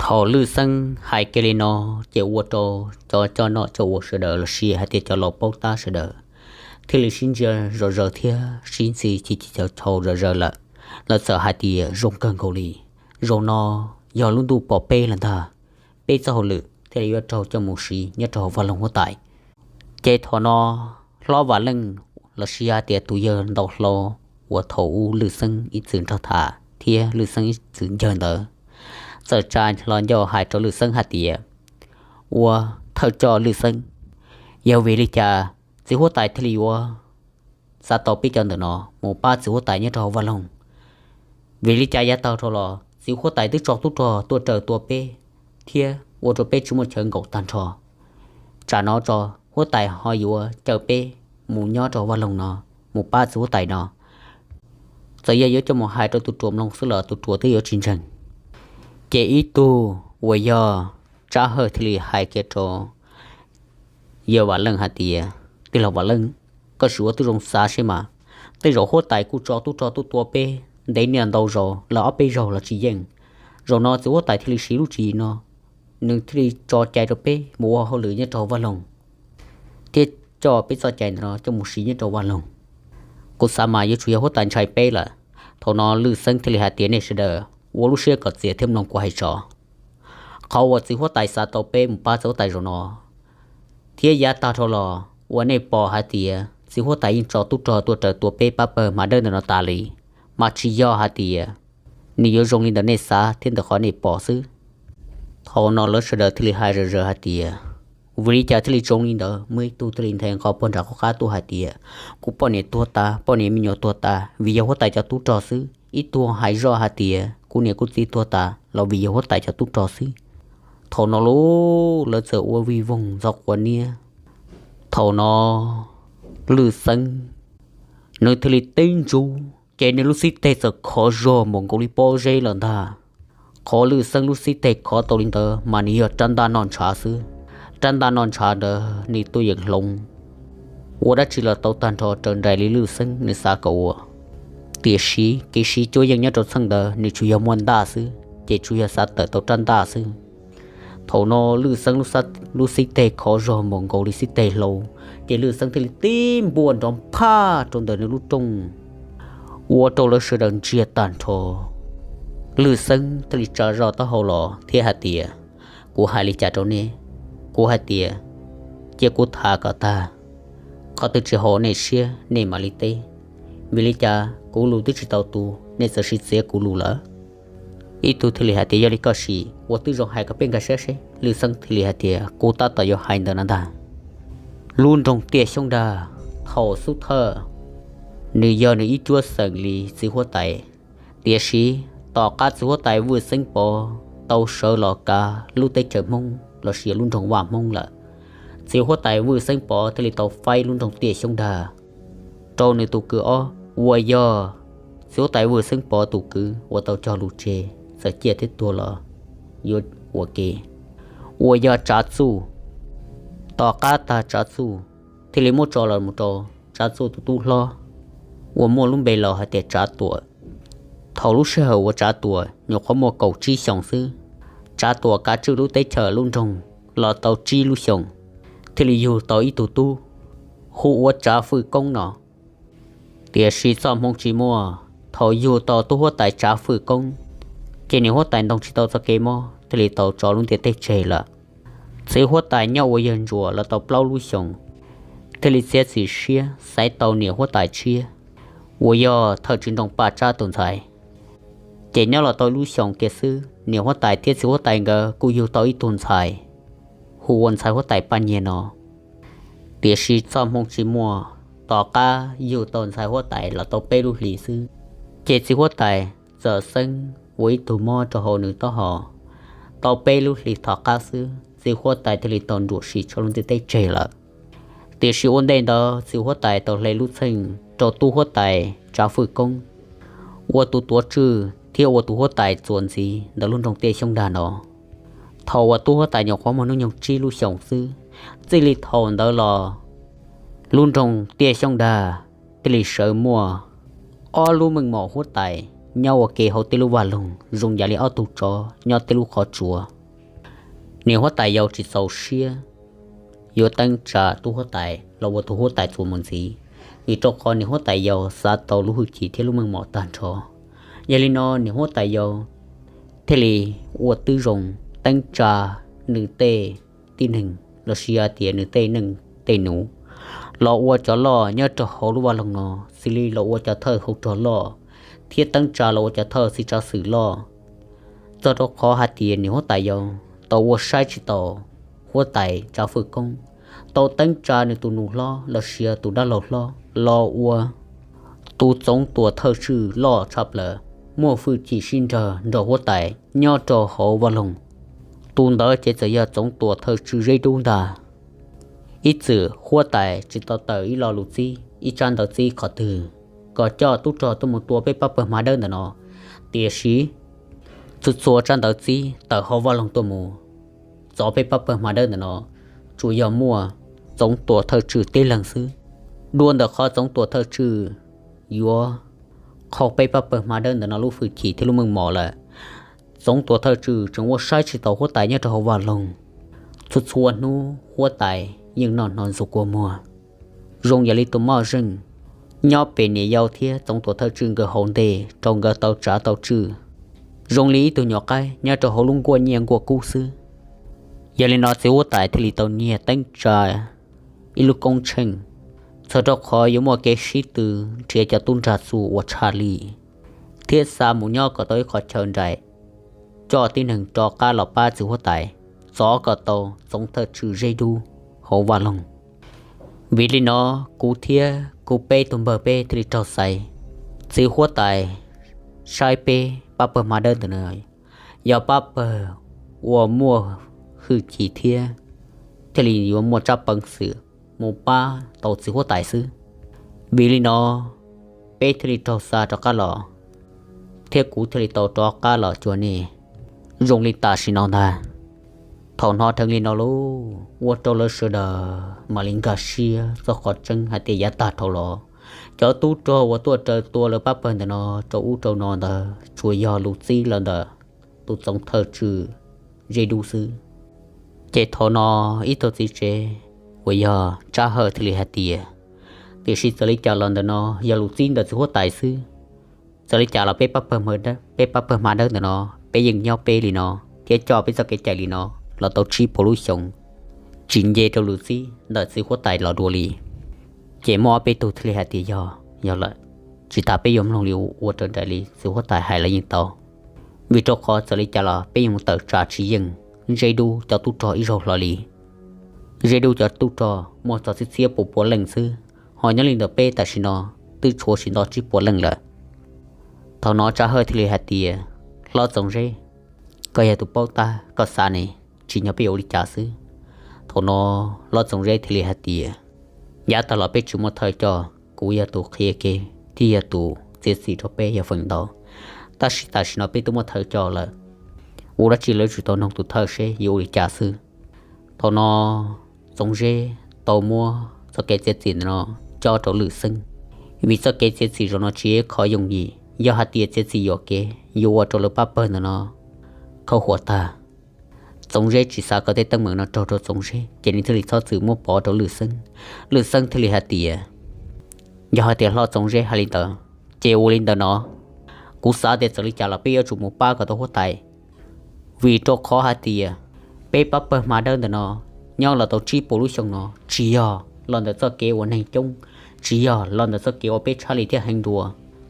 Thaum Lwj Xeeb hais kiag li no ces ua rau cov coj noj coj ua sawv daws los sis hais tias cov laus paub tab sawv daws thiaj li sib ntsia zom zaws thiab sib ntxhi chis chis chaus chaus zom zaws lawm. Lawv txawm hais tias zoo kawg nkaus li, zaum no yog lub ntuj pom peb lawm ntag, peb txoj hauj lwm thiaj li yuav raug coj mus siv nyob rau hauv vaj loog huab tais. Ces thaum no hlob Vam Leej los sis hais tias tus yawg ntau hlob uas thaum ub Lwj Xeeb ib txwm nrog tham thiab Lwj Xeeb ib txwm ncawg ntawd txawm tsa hlo ncauj hais rau Lwj Xeeb hais tias, ua thawj coj Lwj Xeeb, yog vim li cas txiv huab tais thiaj li yuav xav tau peb cov ntawm no mus pab txiv huab tais nyob rau hauv vaj loog? Vim li cas yav tag dhau los txiv huab tais twb tso tub rog tuaj raws tua peb thiab ua rau peb tsis muaj chaw nkaum tag nrho, tsam no tso huab tais ho yuav caw peb mus nyob rau hauv vaj loog no, mus pab txiv huab tais no? Txawm yog yuav coj mus hais rau tus ruam mloog xwb los tus ruam twb yuav tsis ntseeg. Ces ib tug uas yog Tsab Hawj thiaj li hais kiag rau yawg Vam Leej hais tias, tij laug Vam Leej, koj sim ua tib zoo xav seb mas, tej zaum huab tais kuj tso tub rog tuaj tua peb ntev niaj ntau zaus lawm ob peb zaug los tsis yeej. Zaum no txiv huab tais thiaj li siv lub tswv yim no, nws thiaj li tso cai rau peb mus ua hauj lwm nyob rau hauv vaj loog thiab coj peb txoj cai ntawm no coj mus siv nyob rau vaj loog. Kuv xav mas yuav tsum yog huab tais ntshai peb lawm. Thaum no Lwj Xeeb thiaj li hais tias, nej sawv daws ua lub siab kom txias thiab mloog kuv hais tso. Qhov uas txiv huab tais xav tau peb mus pab txiv huab tais zaum no thiab yav tag dhau los uas nej pom hais tias txiv huab tais yeej tso tub rog tuaj raws tua peb pab pawg hma dawb ntawm no tas li, mas tsis yog hais tias nws yuav zoo li ntawm nej xav thiab ntawm qhov nej pom xwb. Thaum no lawv sawv daws thiaj li hais zom zaws hais tias, vim li cas thiaj li zoo li ntawd? Muaj ib tug thiaj li nthe nqho puag nram qhov qab tuaj hais tias, kuv poj niam tuag tas, poj niam me nyuam tuag tas vim yog huab tais cov tub rog xwb. Ib tug hais zoj hais tias kuv niam kuv txiv tuag tas los vim yog huab tais cov tub rog xwb. Thaum no lub lawv txawm ua vij voog ntxhov quav niab. Thaum no Lwj Xeeb nws thiaj li tib ntsub ces nws lub xib teg txawm khov zog npaum nkaus li pob zeb lawm ntag. Qhov Lwj Xeeb lub xib teg khov tau li ntawd mas nws yog rab ntaj noj ntshav xwb. Rab ntaj noj ntshav ntawd nws tuaj yeem hloov ua dab tsi los tau tag nrho raws nraim li Lwj Xeeb nws xav kom ua. Tiam sis kev siv cuab yeej nyob rau txheej ntawd nws tsuas yog muaj ntaj xwb ces tsuas yog xav tawm tau rab ntaj xwb. Thaum no Lwj Xeeb lub xib teg khov zog npaum nkaus li xib teg hlau, ces Lwj Xeeb thiaj li tib npuaj nrov nphaj rau ntawm nws lub rooj, ua rau lawv sawv daws ntsiag tag nrho. Lwj Xeeb thiaj li tsa zoj taub hau los thiab hais tias, kuv hais li cas rau nej? Kuv hais tias, cia kuv tham kom tag, qhov twg tsis haum nej siab nej mam li teb. Vim li cas kuv lus twb tsis tau tu nej txawm siv txiav kuv lus lawm? Ib tug thiaj li hais tias, yog li koj sim ua tib zoo hais kom peb nkag siab seb. Lwj Xeeb thiaj li hais tias, kuv tab tom yuav hais ntawd no ntag. Lub nroog Tiaj Xyoob Dag, thaum xub thawj nws yog nws ib cuab xeem li txiv huab tais, tiam sis tom qab txiv huab tais Vwj Xeeb Pov tau sawv los kav lub teb chaws Hmoob los sis lub nroog Vaj Hmoob lawm, txiv huab tais Vwj Xeeb Pov thiaj li tau faib lub nroog Tiaj Xyoob Dag rau nws tus kwv ob uas yog txiv huab tais Vwj Xeeb Pov tus kwv uas tau cog lus tseg txawm ciaj thiab tuag los yuav ua ke, uas yog Tsav Txuj. Tom qab tag Tsav Txuj thiaj li muab tso los mus rau Tsav Txuj tus tub hlob uas muaj lub npe laus hais tias Tsav Tuam. Thaum lub sij hawm uas Tsav Tuam nyuam qhuav muaj kaum tsib xyoos xwb, Tsav Tuam kav tswj lub teb chaws lub nroog los tau tsib lub xyoos, thiaj li yug tau ib tug tub hu ua Tsav Fwj Koob no. Tiam sis txoj hmoo tsis muaj, thaum yug tau tub huab tais Tsav Fwj Koob, ces niam huab tais ntoog tsis tau txoj kev mob thiaj li tau tso lub ntiaj teb tseg lawm. Txiv huab tais nyob ua yawg ntsuas los tau plaub lub xyoos, thiaj li txiav txim siab xaiv tau niam huab tais tshiab, uas yog thawj tswj nroog Paj Tsab tus ntxhais. Ces nyob los tau lub xyoos kiag xwb, niam huab tais thiab txiv huab tais nkawd kuj yug tau ib tug ntxhais hu ua ntxhais huab tais Paj Nyiag no. Tiam sis txoj hmoo tsis muaj, tom qab yug tau ntxhais huab tais los tau peb lub hlis xwb, ces txiv huab tais txawm xeeb ua ib tug mob rau hauv nws taub hau. Tau peb lub hlis tom qab xwb, txiv huab tais thiaj li tau nruam sim tso lub ntiaj teb tseg lawm. Tiam sis ua ntej ntawd txiv huab tais tau hle lub txheej rau tub huab tais Tsav Fwj Koob ua tus tuav tswj thiab ua tus huab tais txuas ntxiv ntawm lub nroog Tiaj Xyoob Dag no. Thaum uas tub huab tais nyuam qhuav muaj hnub nyoog tsib lub xyoos xwb, txij li thaum ntawd los lub nroog Tiaj Xyoob Dag thiaj li sawv muaj ob lub meej mom huab tais nyob ua ke hauv tej lub vaj loog zoo yam li ob tug tsov nyob tej lub qhov tsua. Niam huab tais yau tsis txaus siab yuav teeb tsa tub huab tais los ua tus huab tais txuas mus ntxiv, vim rau qhov niam huab tais yau xav tau lub hwj chim thiab lub meej mom tag nrho. Yog li no niam huab tais yau thiaj li ua tib zoo teeb tsa nws tej tib neeg los sis hais tias nws tej neej tej nus los ua cov loj nyob rau hauv lub vaj loog no, xws li los ua cov thawj hauv rog loj thiab teeb tsa los ua cov thawj txiv tsav xwm loj. Txog rau qhov hais tias niam huab tais yau tau ua saib tsis taus huab tais Tsav Fwj Koob, tau teeb tsa nws tus nus hlob los sis tus dab laug hlob los ua tus txoov tuam thawj tswj loj tshaj plaws, muaj hwj chim sib nrag nrog huab tais nyob rau hauv vaj loog. Tus ntawd ces txawm yog txoov tuam thawj tswj Zeb Dub ntag. Ib txwm huab tais tsis tau tawm ib lo lus txib ib tsab ntawv txib qhov twg kom coj tub rog tuaj mus tua peb pab pawg hma dawb ntawm no, tiam sis txhua txhua tsab ntawv txib tawm hauv vaj loog tuaj mus txov peb pab pawg hma dawb ntawm no, tsuas yog muaj txoov tuam thawj tswj tib leeg xwb. Dua ntawm qhov txoov tuam thawj tswj yuav qhau peb pab pawg hma dawb ntawm no lub hwj chim thiab lub meej mom lawm, txoov tuam thawj tswj tseem ua saib tsis taus huab tais nyob rau hauv vaj loog. Txhua txhua hnub huab tais yeej noj hno ntxuag kua muag, zoo yam li tus moj zeej nyob pem niam yau thiab txoov tuam thawj tswj nkawd hauv ntej rau nkawd tau tsav tau tswj, zoo li ib tug nyuam qaib nyob rau hauv lub nkuaj nyiaj nkuaj kub xwb. Yog li no txiv huab tais thiaj li tau nyiag teeb tsa ib lub koob tsheej, txog rau qhov yuav muaj kev sib tw nrhiav cov tub nrag txuj uas tshaj lij, thiab xa mus nyob kom tau ib qhov chaw nraim, coj tib neeg rov qab los pab txiv huab tais txov kom tau txoov thawj tswj Zeb Dub hauv vaj loog. Vim li no kuv thiab kuv peb tug npawg peb thiaj li raug xaiv txiv huab tais saib peb pab pawg hma dawb ntawm no yog pab pawg uas muaj hwj chim thiab thiaj li yuav muaj tsab peev xwm mus pab tau txiv huab tais xwb. Vim li no peb thiaj li raug xa rov qab los, thiab kuv thiaj li tau rov qab los cuag nej zoo li tam sim no ntag. Thaum hnov dheev li no lauj, ua rau lawv sawv daws mam li nkag siab txog qhov tseeb hais tias yav tag dhau los cov tub rog uas tuaj raws tua lawv pab pawg ntawm no rau ub rau no ntawd tsuas yog lus txib los ntawm tus txoov thawj tswj Zeb Dub xwb. Ces thaum no ib tug txiv tsev uas yog Tsab Hawj thiaj li hais tias, tiam sis txawm li cas los ntawm no yog lus txib ntawm txiv huab tais xwb. Txawm li cas los peb pab pawg hma dawb ntawm no peb yeej nyob peb li no thiab coj peb txoj kev cai li no los tau tsib puas lub xyoo, tsis nce rau lus txib ntawm txiv huab tais los dua li. Ces muaj ob peb tug thiaj li hais tias yog, yog lawm, tsis tas peb yuav mloog li ua raws nraim li txiv huab tais hais los yeej tau. Vim rau qhov txawm li cas los peb yuav mus tawm tsam tsis yeej Zeb Dub cov tub rog ib zaug hlo li. Zeb Dub cov tub rog muaj txog txhiab txhiab puas puas leej xwb, ho nyob li ntawm peb tam sim no twb tshuav tsis nto tsib puas leej lawm. Thaum no Tsab Hawj thiaj li hais tias, Hlob Txoov Zeb, koj yog tus paub tab koj xav ne, tsim nyog peb yuav ua li cas xwb. Thaum no Hlob Txoov Zeb thiaj li hais tias, Yav tag los peb tsis muaj thawj coj, kuv yog tus qhia kev thiab yog tus txiav txim rau peb yog feem ntau, tab sis tam sim no peb twb muaj thawj coj lawm, ua dab tsi lawv tsis tau noog tus thawj seb yuav ua li cas xwb. Thaum no Txoov Zeb tau muab txoj kev txiav txim ntawm no cob rau Lwm Xeeb, Vim txoj kev txiav txim zaum no tsis yog qhov yooj yim, yog hais tias txiav txim yuam kev yuav ua rau lawv pab pawg ntawm no khaub huam tag. Txoov Zeb tsis xav kom tej teeb meem no raug rau Txoov Zeb, ces nws thiaj li txhob txwm muab pov rau Lwj Xeeb. Lwj Xeeb thiaj li hais tias, yog hais tias hlob Txoov Zeb hais li ntawd, ces ua li ntawd no, kuv xav tias txawm li cas los peb yuav tsum mus pab kom tau huab tais. Vim rau qhov hais tias peb pab pawg Hma Dawb ntawm no nyob los tau tsib puas lub xyoo no, tsis yog los ntawm txoj kev ua neeg coob, tsis yog los ntawm txoj kev ua peb tshab li thiab heev dua,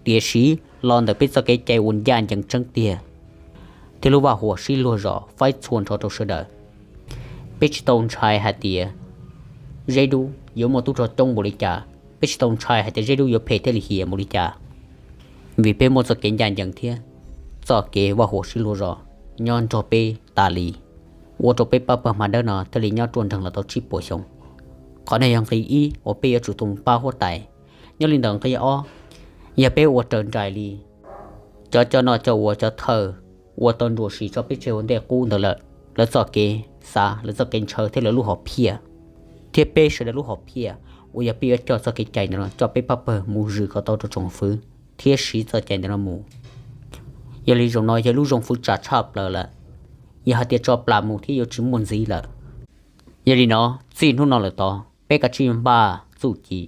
tiam sis los ntawm peb txoj kev cai uas ncaj ncees tseeb tiag, thiab lub vaj huam sib luag zos faib txhua nrho rau sawv daws. Peb tsis tau ntshai hais tias Zeb Dub yuav muaj tub rog coob npaum li cas, peb tsis tau ntshai hais tias Zeb Dub yuav phem thiab lim hiam npaum li cas, vim peb muaj txoj kev ncaj ncees thiab txoj kev vaj huam sib luag zos nyob nrog peb tas li, ua rau peb pab pawg Hma Dawb no thiaj li nyob ruaj nreeg los tau tsib puas xyoo. Qhov no yog nqi ib uas peb yuav tsum tau mus pab huab tais. Nyob li ntawm nqi ob, yog peb ua raws nraim li cov coj noj coj ua, cov thawj ua tau nruam sis tso peb tseg ua ntej qub ntawd lawm, lawv txoj kev xav, lawv txoj kev ntshaw thiab lawv lub hom phiaj, thiab peb sawv daws lub hom phiaj uas yog peb yuav coj txoj kev cai ntawm no coj peb pab pawg mus zwm kom tau rau tsoom fwv thiab siv txoj cai ntawm no mus. Yog li zaum no yog lub zoo fwv tsam tshaj plaws lawm, yog hais tias tso plam mus thiab yuav tsis muaj ntxiv lawm. Yog li no, txij hnub no lawm tod peb kav tsij npaj txuj ci,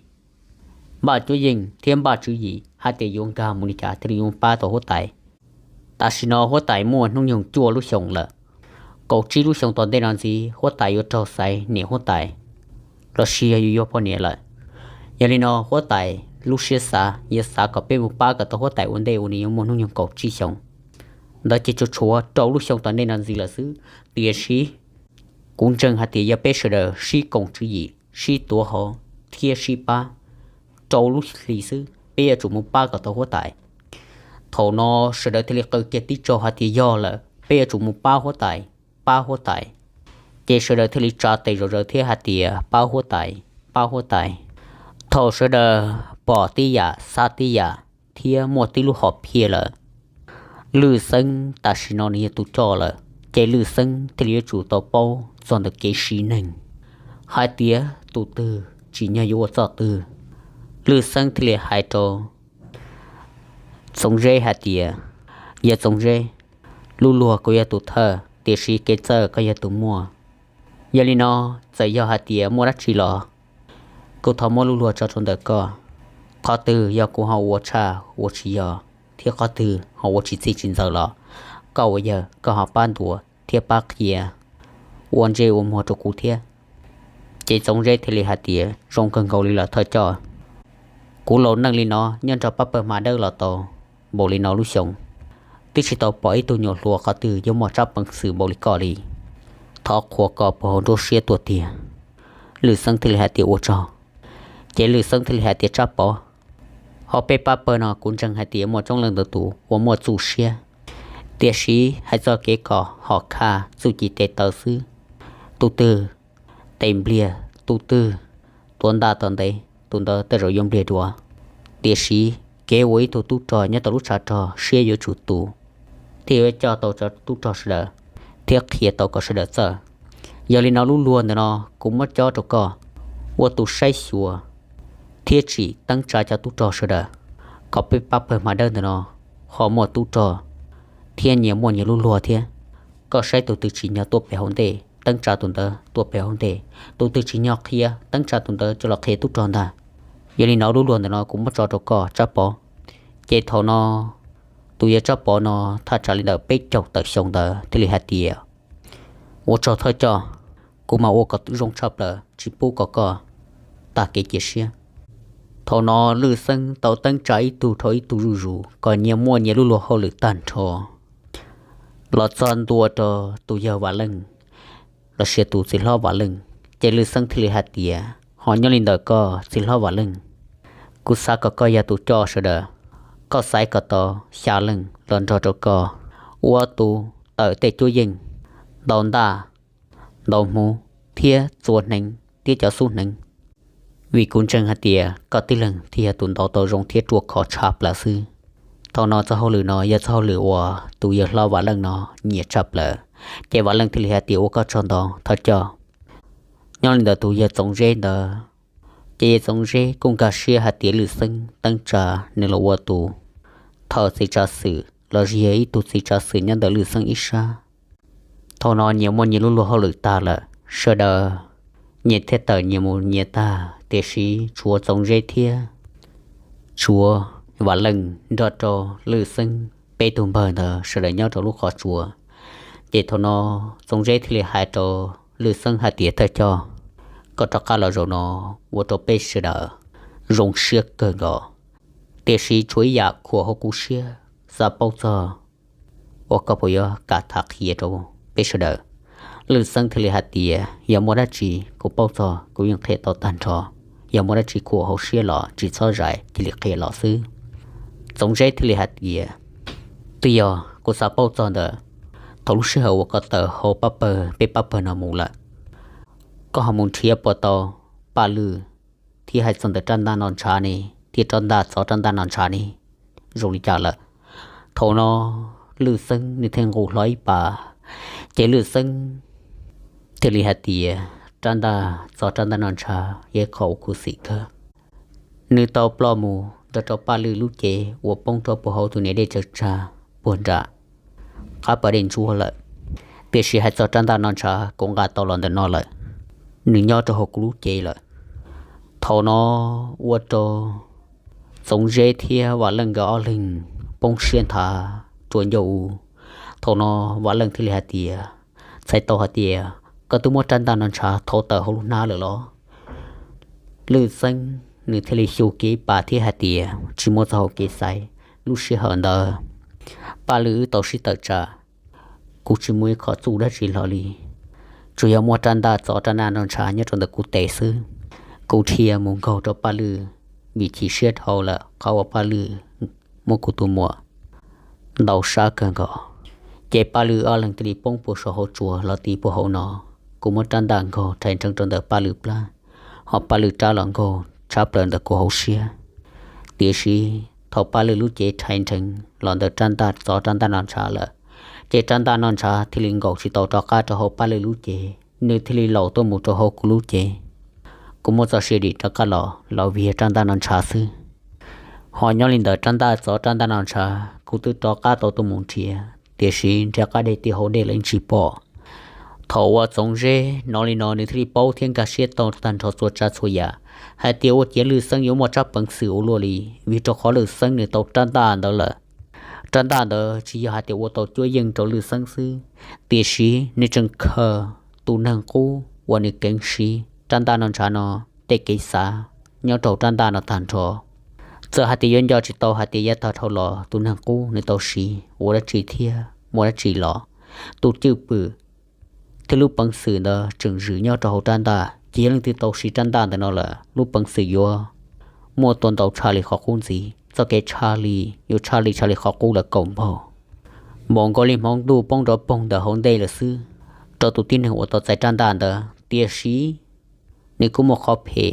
npaj cuab yeej thiab npaj tswv yim hais tias yuav nkag mus li cas thiaj li yuav pab tau huab tais. Tam sim no huab tais muaj hnub nyoog cuaj lub xyoos lawm. Kaum tsib lub xyoos tom ntej no ntxiv huab tais yuav raug xaiv niam huab tais los sis yog yuav yuav poj niam lawm. Yog li no huab tais lub siab xav yog xav kom peb mus pab kom tau huab tais ua ntej uas nws yuav muaj hnub nyoog kaum tsib xyoos. Ntawd ces tsuas tshuav rau lub xyoo tom ntej no ntxiv lawm xwb, tiam sis kuv ntseeg hais tias yog peb sawv daws sib koom tswv yim, sib tuav hauv thiab sib pab rau lub hlis xwb, peb yuav tsum mus pab kom tau huab tais. Thaum no sawv daws thiaj li qw kiag tib tsaug hais tias yog lawm, peb yuav tsum mus pab huab tais, pab huab tais. Ces sawv daws thiaj li tsa tes zom zaws thiab hais tias pab huab tais, pab huab tais. Thaum sawv daws pom tib yam xav tib yam thiab muaj tib lub hom phiaj lawm, Lwj Xeeb tam sim no nws yog tus coj lawm, ces Lwj Xeeb thiaj li yuav tsum tau paub txog ntawm kev siv neeg hais tias tus twg tsim nyog yuav ua txoj twg. Lwj Xeeb thiaj li hais rau Txoov Zeb hais tias, yawg Txoov Zeb, lub luag kuv yog tus thawj tiam sis kev txawj koj yog tus muaj. Yog li no, txawm yog hais tias muaj dab tsi los kuv thov muab lub luag tso rau ntawm koj. Qhov twg yog kuv ho ua tshaj ua tsis yog thiab qhov twg ho ua tsis txij tsis ntxaws los koj ua yawg koj ho pab ntuas thiab pab qhia ua ntsej ua muag rau kuv thiab. Ces Txoov Zeb thiaj li hais tias, zoo kawg nkaus li los thawj coj, kuv laus neej li no nyob nrog pab pawg Hma Dawb los tau npaum li no lub xyoo, twb tsis tau pom ib tug nyuam hluas qhov twg yuav muaj tsab peev xwm npaum li koj li. Thov qhuas koj puag hauv nruab siab tuaj tiag. Lwj Xeeb thiaj li hais tias ua tsaug. Ces Lwj Xeeb thiaj li hais tias Tsab Pov, hauv peb pab pawg no kuv ntseeg hais tias muaj coob leej ntau tus uas muaj txuj siab, tiam sis hais txog kev kom hom khaj txuj ci tes taw xwb, tus twg tes npliag tus twg tuav ntaj tom ntev tus ntawd tej zaum yuav npliag dua. Tiam sis kev ua ib tug tub rog nyob tau lub tshav rog siab yuav tsum tus thiaj yuav coj tau cov tub rog sawv daws thiab qhia tau kom sawv daws txawj. Yog li no lub luag ntawm no kuv muab cob rau koj ua tus saib xyuas thiab tsim teeb tsa cov tub rog sawv daws, kom peb pab pawg Hma Dawb ntawm no ho muaj tub rog thiab nyias muaj nyias lub luag thiab. Koj saib tus twg tsim nyog tuaj pem hauv ntej teeb tsa tus ntawd tuaj pem hauv ntej, tus twg tsim nyog qhia teeb tsa tus ntawd coj los qhia tub rog ntag. Yog li no lub luag ntawm no kuv muab tso rau koj Tsab Pov. Ces thaum no tus yawg Tsab Pov no thaj tsam li ntawm peb caug tawm xyoo ntawd thiaj li hais tias, ua tsaug thawj coj, kuv mam ua kom zoo tshaj plaws tsis pub kom koj tag kev cia siab. Thaum no Lwj Xeeb tau teeb tsa ib tug dhau ib tug zuj zus kom nyias muaj nyias lub luag hauj lwm tag nrho. Los txog ntua rau tus yawg Vam Leej los sis tus txiv hlob Vam Leej, ces Lwj Xeeb thiaj li hais tias, ho nyob li ntawm koj txiv hlob Vam Leej, kuv xav kom koj yog tus coj sawv daws, koj xaiv kom tau xya leej los nrog rau koj ua tus tawm tej cuab yeej, ntaus ntaj, ntaus hmuv thiab txua hneev thiab cov xub hneev. Vim kuv ntseeg hais tias koj tib leeg thiaj yog tus ntaus tau zoo thiab ruaj khov tshaj plaws xwb. Thaum no txoj hauj lwm no yog txoj hauj lwm uas tus yawg hlob Vam Leej no nyiam tshaj plaws, ces Vam Leej thiaj li hais tias ua koj tsaug ntau thawj coj. Nyob li ntawd tus yawg Txoov Zeb ntawd Ces Txoov Zeb kuj nkag siab hais tias Lwj Xeeb teeb tsa nws los ua tus thawj txiv tsav xwm los sis yog ib tug txiv tsav xwm nyob ntawm Lwj Xeeb ib sab. Thaum no nyias muaj nyias lub luag hauj lwm tag lawm, sawv daws nyias thiaj tawm nyias mus nyias tag, tiam sis tshuav Txoov Zeb thiab tshuav Vam Leej nrog rau Lwj Xeeb peb tug npawg ntawd sawv daws nyob rau lub qhov tsua. Ces thaum no Txoov Zeb thiaj li hais rau Lwj Xeeb hais tias, Thawj coj, koj rov qab los zaum no ua rau peb sawv daws zoo siab kawg nkaus, tiam sis tshuav ib yam khuam hauv kuv siab, xav paub txog uas koj puas yuav kam tham qhia rau peb sawv daws. Lwj Xeeb thiaj li hais tias, Yog muaj dab tsi kuv paub txog kuv yeej qhia tau tag nrho, yog muaj dab tsi khuam hauv siab los tsis txhob zais, cia li qhia los xwb. Txoov Zeb thiaj li hais tias, Twb yog kuv xav paub txog ntawm thaum lub sij hawm uas koj tawm hauv pab pawg, peb pab pawg no mus lawm, koj ho mus nrhiav puas tau Paj Lwj, thiab hais txog ntawm rab ntaj noj ntshav ne, thiab rab ntaj txov rab ntaj noj ntshav ne zoo li cas lawm. Thaum no Lwj Xeeb nws thiaj nqus hlo ib pas, ces Lwj Xeeb thiaj li hais tias, Rab ntaj txov rab ntaj noj ntshav yog qhov uas khuv xim kawg. Nws tau ploj mus nrog rau Paj Lwj lub cev uas poob rau puag hauv tus niam dej tsaws tsag puag nram qab pas dej ntsuab lawm. Tiam sis hais txog rab ntaj noj ntshav kuv nqa tau los ntawm no lawm, nws nyob rau hauv kuv lub cev lawm. Thaum no ua rau Txoov Zeb thiab Vam Leej nkawd ob leeg poob siab nthav rua ncauj u. Thaum no Vam Leej thiaj li hais tias, Txhais tau hais tias koj twb muab rab ntaj noj ntshav thauv tawm hauv lub hnab lawm los? Lwj Xeeb nws thiaj li xyu kiag ib pas thiab hais tias, Tsis muaj txoj hau kev xaiv, lub sij hawm ntawd Paj Lwj wb tau sib tawm tsam, kuv tsis muaj ib qho txuj dab tsi hlo li, tsuas yog muaj rab ntaj txov rab ntaj noj ntshav nyob rau ntawm kuv tes xwb. Kuv dhia mus nkaug rau Paj Lwj vim chim siab dhau lawm qhov uas Paj Lwj muab kuv tus muam ntaus sab kawg nkaus. Ces Paj Lwj ob leeg thiaj li poob puag saum hauv tsua los ti puag hauv no. Kuv muab rab ntaj nkaug rhais nrheev rau ntawm Paj Lwj plab, ho Paj Lwj rab los nkaug tshab plaws ntawm kuv hauv siab. Tiam sis thaum Paj Lwj lub cev rhais nrheev los ntawm rab ntaj txov rab ntaj noj ntshav lawm, ces rab ntaj noj ntshav thiaj li nkaum tsis tau rov qab rau hauv Paj Lwj lub cev, nws thiaj li laum tuaj mus rau hauv kuv lub cev. Kuv muaj txoj sia dim rov qab los los vim yog rab ntaj noj ntshav xwb. Ho nyob li ntawm rab ntaj txov rab ntaj noj ntshav kuv twb rov qab tau tuaj mus nrhiav, tiam sis nrhiav qab deg ti hauv dej los yeej tsis pom. Thaum uas Txoov Zeb hnov li no nws thiaj li paub thiab nkag siab tau tag nrho txhua tsav txhua yam, hais tias ua ciav Lwj Xeeb yuav muaj tsab peev xwm ua luaj li, vim rau qhov Lwj Xeeb nws tau rab ntaj ntawd lawm. Rab ntaj ntawd tsis yog hais tias ua tau cuab yeej rau Lwj Xeeb xwb, tiam sis nws tseem khaws tus neeg qub uas nws keev siv rab ntaj noj ntshav no tej kev xav nyob rau rab ntaj no tag nrho. Txawm hais tias yuav nco tsis tau hais tias yav tag dhau los tus neeg qub nws tau siv ua dab tsi thiab muaj dab tsi los, tus cwj pwm thiab lub peev xwm ntawd tseem zwm nyob rau hauv rab ntaj. Ces yog leej twg tau siv rab ntaj ntawm no lawm, lub peev xwm yuav muaj tua ntau tshaj li qhov qub ntxiv, txoj kev tshaj li yuav tshaj li tshaj li qhov qub lawm kaum npaug, npaum nkaus li hmoov ntuj poob nrov poog ntawm hauv ntej lawm xwb rau tus tib neeg uas tau txais rab ntaj ntawd. Tiam sis nws kuj muaj qhov phem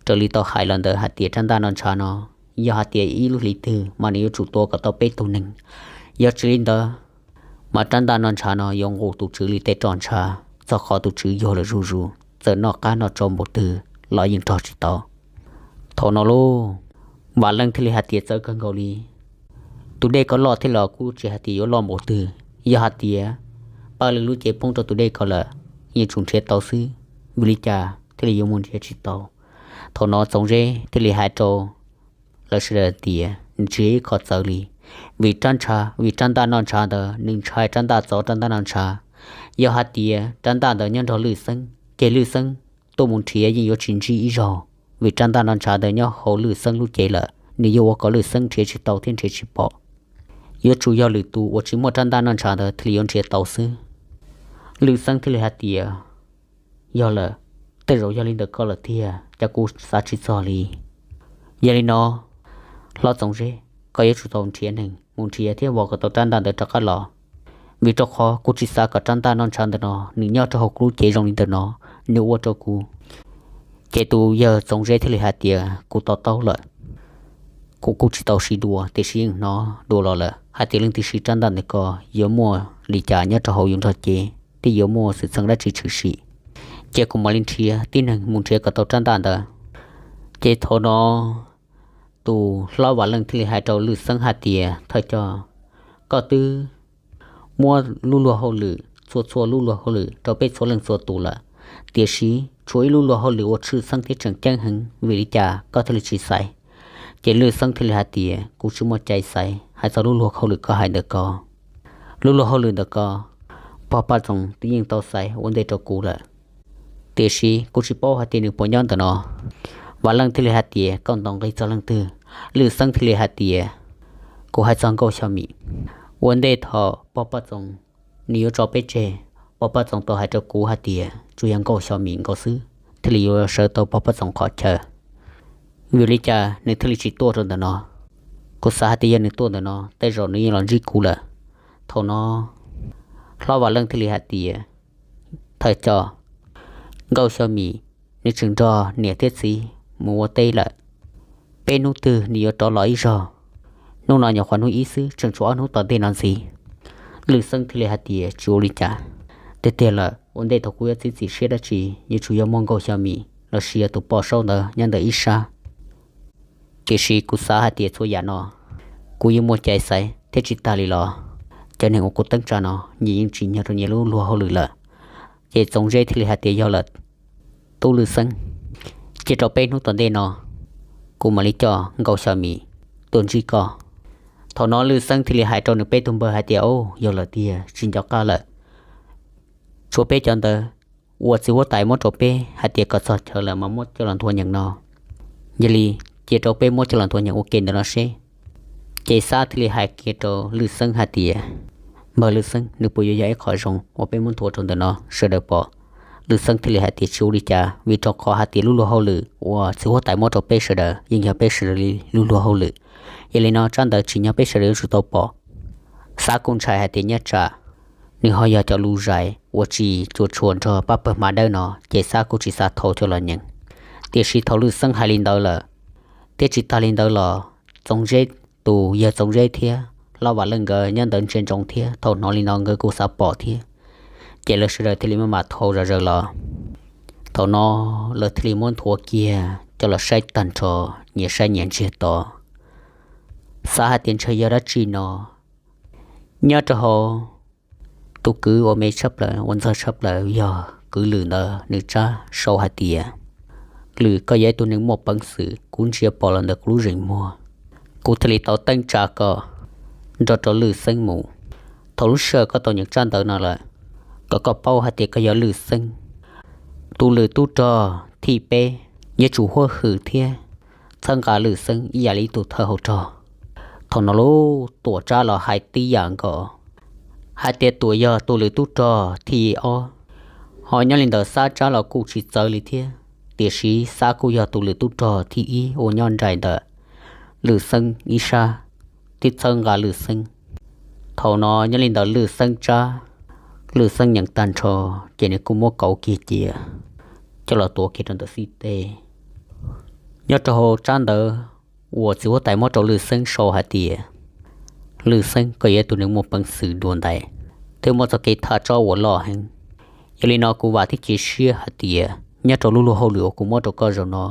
raws li tau hais los ntawd hais tias rab ntaj noj ntshav no yog hais tias ib lub hlis twg mas nws yuav tsum tua kom tau peb tug neeg. Yog tsis li ntawd mas rab ntaj noj ntshav no yuav nqus tus tswv li tej roj ntsha, txog qhov tus tswv yuag lawm zuj zus, txawm noj qab noj tsau npaum twg los yeej rog tsis tau. Thaum no lauj, Vam Leej thiaj li hais tias txawv kawg nkaus li. Tus dej ko loj thiab los kuj tsis hais tias yuav loj npaum twg, yog hais tias Paj Lwj lub cev poob rau tus dej ko lawm, yeej tsum nrhiav tau xwb, vim li cas thiaj li yuav mus nrhiav tsis tau? Thaum no Txoov Zeb thiaj li hais rau lawv sawv daws tias nws tsis yog ib qho txawv li, vim rab ntsha, vim rab ntaj noj ntshav ntawd nws ntshai rab ntaj txov rab ntaj noj ntshav. Yog hais tias rab ntaj ntawd nyob nrog Lwj Xeeb, ces Lwj Xeeb tuaj mus nrhiav yeej yuav tsis ntsib ib zaug, vim rab ntaj noj ntshav ntawd nyob hauv Lwj Xeeb lub cev lawm, nws yuav ua kom Lwj Xeeb nrhiav tsis tau thiab nrhiav tsis pom. Yuav tsum yog lwm tus uas tsis muaj rab ntaj noj ntshav ntawd thiaj li yuav nrhiav tau xwb. Lwj Xeeb thiaj li hais tias, Yog lawm, tej zaum yog li ntawm koj lawm tiag, cas kuv xav tsis txog li. Yog li no, hlob Txoov Zeb, koj yuav tsum tau nrhiav neeg mus nrhiav thiab vos kom tau rab ntaj ntawd rov qab los, vim rau qhov kuv tsis xav kom rab ntaj noj ntshav ntawm no nws nyob rau hauv kuv lub cev zoo li ntawm no, nws ua rau kuv. Ces tus yawg Txoov Zeb thiaj li hais tias, Kuv to taub lawm, kuv kuj tsis tau siv dua, tiam sis yeej hnov dua los lawm hais tias leej twg siv rab ntaj ntawm ko yuav muaj li cas nyob rau hauv yus nrog cev, thiab yuav muaj xwm txheej dab tsi tshwm sim. Cia kuv mam li nrhiav tib neeg mus nrhiav kom tau rab ntaj ntawd, Ces thaum no tus hlob Vam Leej thiaj li hais rau Lwj Xeeb hais tias, Thawj coj, koj twb muab lub luag hauj lwm, txhua txhua lub luag hauj lwm rau peb txhua leej txhua tus lawm, tiam sis tshuav ib lub luag hauj lwm uas tshwj xeeb thiab tseem ceeb heev, vim li cas koj thiaj li tsis xaiv? Ces Lwj Xeeb thiaj li hais tias, Kuv tsis muaj cai xaiv hais txog lub luag hauj lwm koj hais ntawm ko. Lub luag hauj lwm ntawm ko, pog Paj Txoos twb yeej tau xaiv ua ntej rau kuv lawm, tiam sis kuv tsis paub hais tias nws puas nyob ntawm no. Vam Leej thiaj li hais tias, Koj ntaus nqi txog leej twg? Lwj Xeeb thiaj li hais tias, Kuv hais txog Nkauj Xyo Mim. Ua ntej thaum pog Paj Txoos nws yuav tso peb tseg, pog Paj Txoos tau hais rau kuv hais tias tsuas yog Nkauj Xyo Mim nkaus xwb thiaj li yuav sawv tau pog Paj Txoos qhov chaw. Vim li cas nws thiaj li tsis tuaj rau ntawm no? Kuv xav hais tias yog nws tuaj ntawm no, tej zaum nws yeej los ntsib kuv lawm. Thaum no hlob Vam Leej thiaj li hais tias, Thawj coj, Nkauj Xyo Mim nws tseem nrog niam thiab txiv mus ua teb lawm. Peb hnub twg nws yuav rov los ib zaug? Hnub no nyuam qhuav hnub ib xwb, tseem tshuav ob hnub tom ntej no ntxiv. Lwj Xeeb thiaj li hais tias, Tsis ua li cas, tiag tiag lawm ua ntej thaum kuv yuav txiav txim siab dab tsi yuav tsum yog muaj Nkauj Xyo Mim los sis yog tus poj saub ntawd nyob ntawm ib sab. Tiam sis kuv xav hais tias txhua yam no kuv yeej muaj cai xaiv thiab tsis tas li los cov neeg uas kuv teeb tsa no nyias yeej tsim nyog rau nyias lub luag hauj lwm lawm. Ces Txoov Zeb thiaj li hais tias, Yog lawm, tub Lwj Xeeb, cia rau peb hnub tom ntej no kuv mam li coj Nkauj Xyo Mim tuaj ntsib koj. Thaum no Lwj Xeeb thiaj li hais rau nws peb tug npawg hais tias, Au, yog lawm tiag, tsis nco qab lawm. Tshuav peb cov ntawd uas txiv huab tais muab rau peb hais tias kom txog chaw lawm mas muab coj los nthuav nyeem no. Yog li, cia rau peb muab coj los nthuav nyeem ua ke ntawm no seb. Ces Xab thiaj li hais kiag rau Lwj Xeeb hais tias, Npawg Lwj Xeeb, nws puas yuav yog ib qho zoo uas peb muab nthuav rau ntawm no sawv daws pom? Lwj Xeeb thiaj li hais tias, Tsis ua li cas, vim rau qhov hais tias lub luag hauj lwm uas txiv huab tais muab rau peb sawv daws yeej yog peb sawv daws li lub luag hauj lwm. Yog li no tsab ntawv tsim nyog peb sawv daws yuav tsum tau pom. Xab kuj ntshai hais tias nyob tsam nws ho yog cov lus zais uas tsis tshua tshua nrog pab pawg hma dawb no, ces Xab kuj tsis xav thau coj los nyeem. Tiam sis thaum Lwj Xeeb hais li ntawd lawm, thiab tsis tas li ntawd los Txoov Zeb, tus yawg Txoov Zeb thiab Hlob Vam Leej nkawd nyob ntawd ntsia ntsoov thiab, thaum hnov li no nkawd kuj xav pom thiab. Ces lawv sawv daws thiaj li maj mam thau zom zaws los. Thaum no lawv thiaj li muab nthuav kiag coj los saib tag nrho, nyias saib nyias ntsiag to. Xav hais tias ntshe yog dab tsi no. Nyob rau hauv tus kwv uas me tshaj plaws, uas ntxawg tshaj plaws yog kwv Lwm ntawd nws tsab sau hais tias, Lwm, koj yog ib tug neeg muaj peev xwm, kuv ntsia pom los ntawm kuv lub zeem muag, kuv thiaj li tau teeb tsa koj nrog rau Lwj Xeeb mus. Thaum lub sij hawm koj tau nyeem tsab ntawv no lawm, kom koj paub hais tias koj yog Lwj Xeeb tus lwm tub rog thib peb, yuav tsum huab hwm thiab txhawb nqa Lwj Xeeb ib yam li ib tug thawj hauv rog. Thaum no lub Tuam tsab los hais tib yam nkaus, hais tias Tuam yog tus lwm tub rog thib ob. Ho nyob li ntawd Xab tsab los kuj tsis txawv li thiab, tiam sis Xab kuj yog tus lwm tub rog thib ib uas nyob nraim ntawm Lwj Xeeb ib sab, thiab txhawb nqa Lwj Xeeb. Thaum no nyob li ntawd Lwj Xeeb tsab, Lwj Xeeb nyeem tag nrho, ces nws kuj muab kauv kiag cia coj los tuav kiag rau ntawm xib teb. Nyob rau hauv tsab ntawv uas txiv huab tais muab rau Lwj Xeeb sau hais tias, Lwj Xeeb, koj yog ib tug neeg muaj peev xwm dua ntais, thiab muaj txoj kev thaj tsob uas loj heev. Yog li no kuv vam thiab cia siab hais tias nyob rau lub luag hauj lwm uas kuv muab rau koj zaum no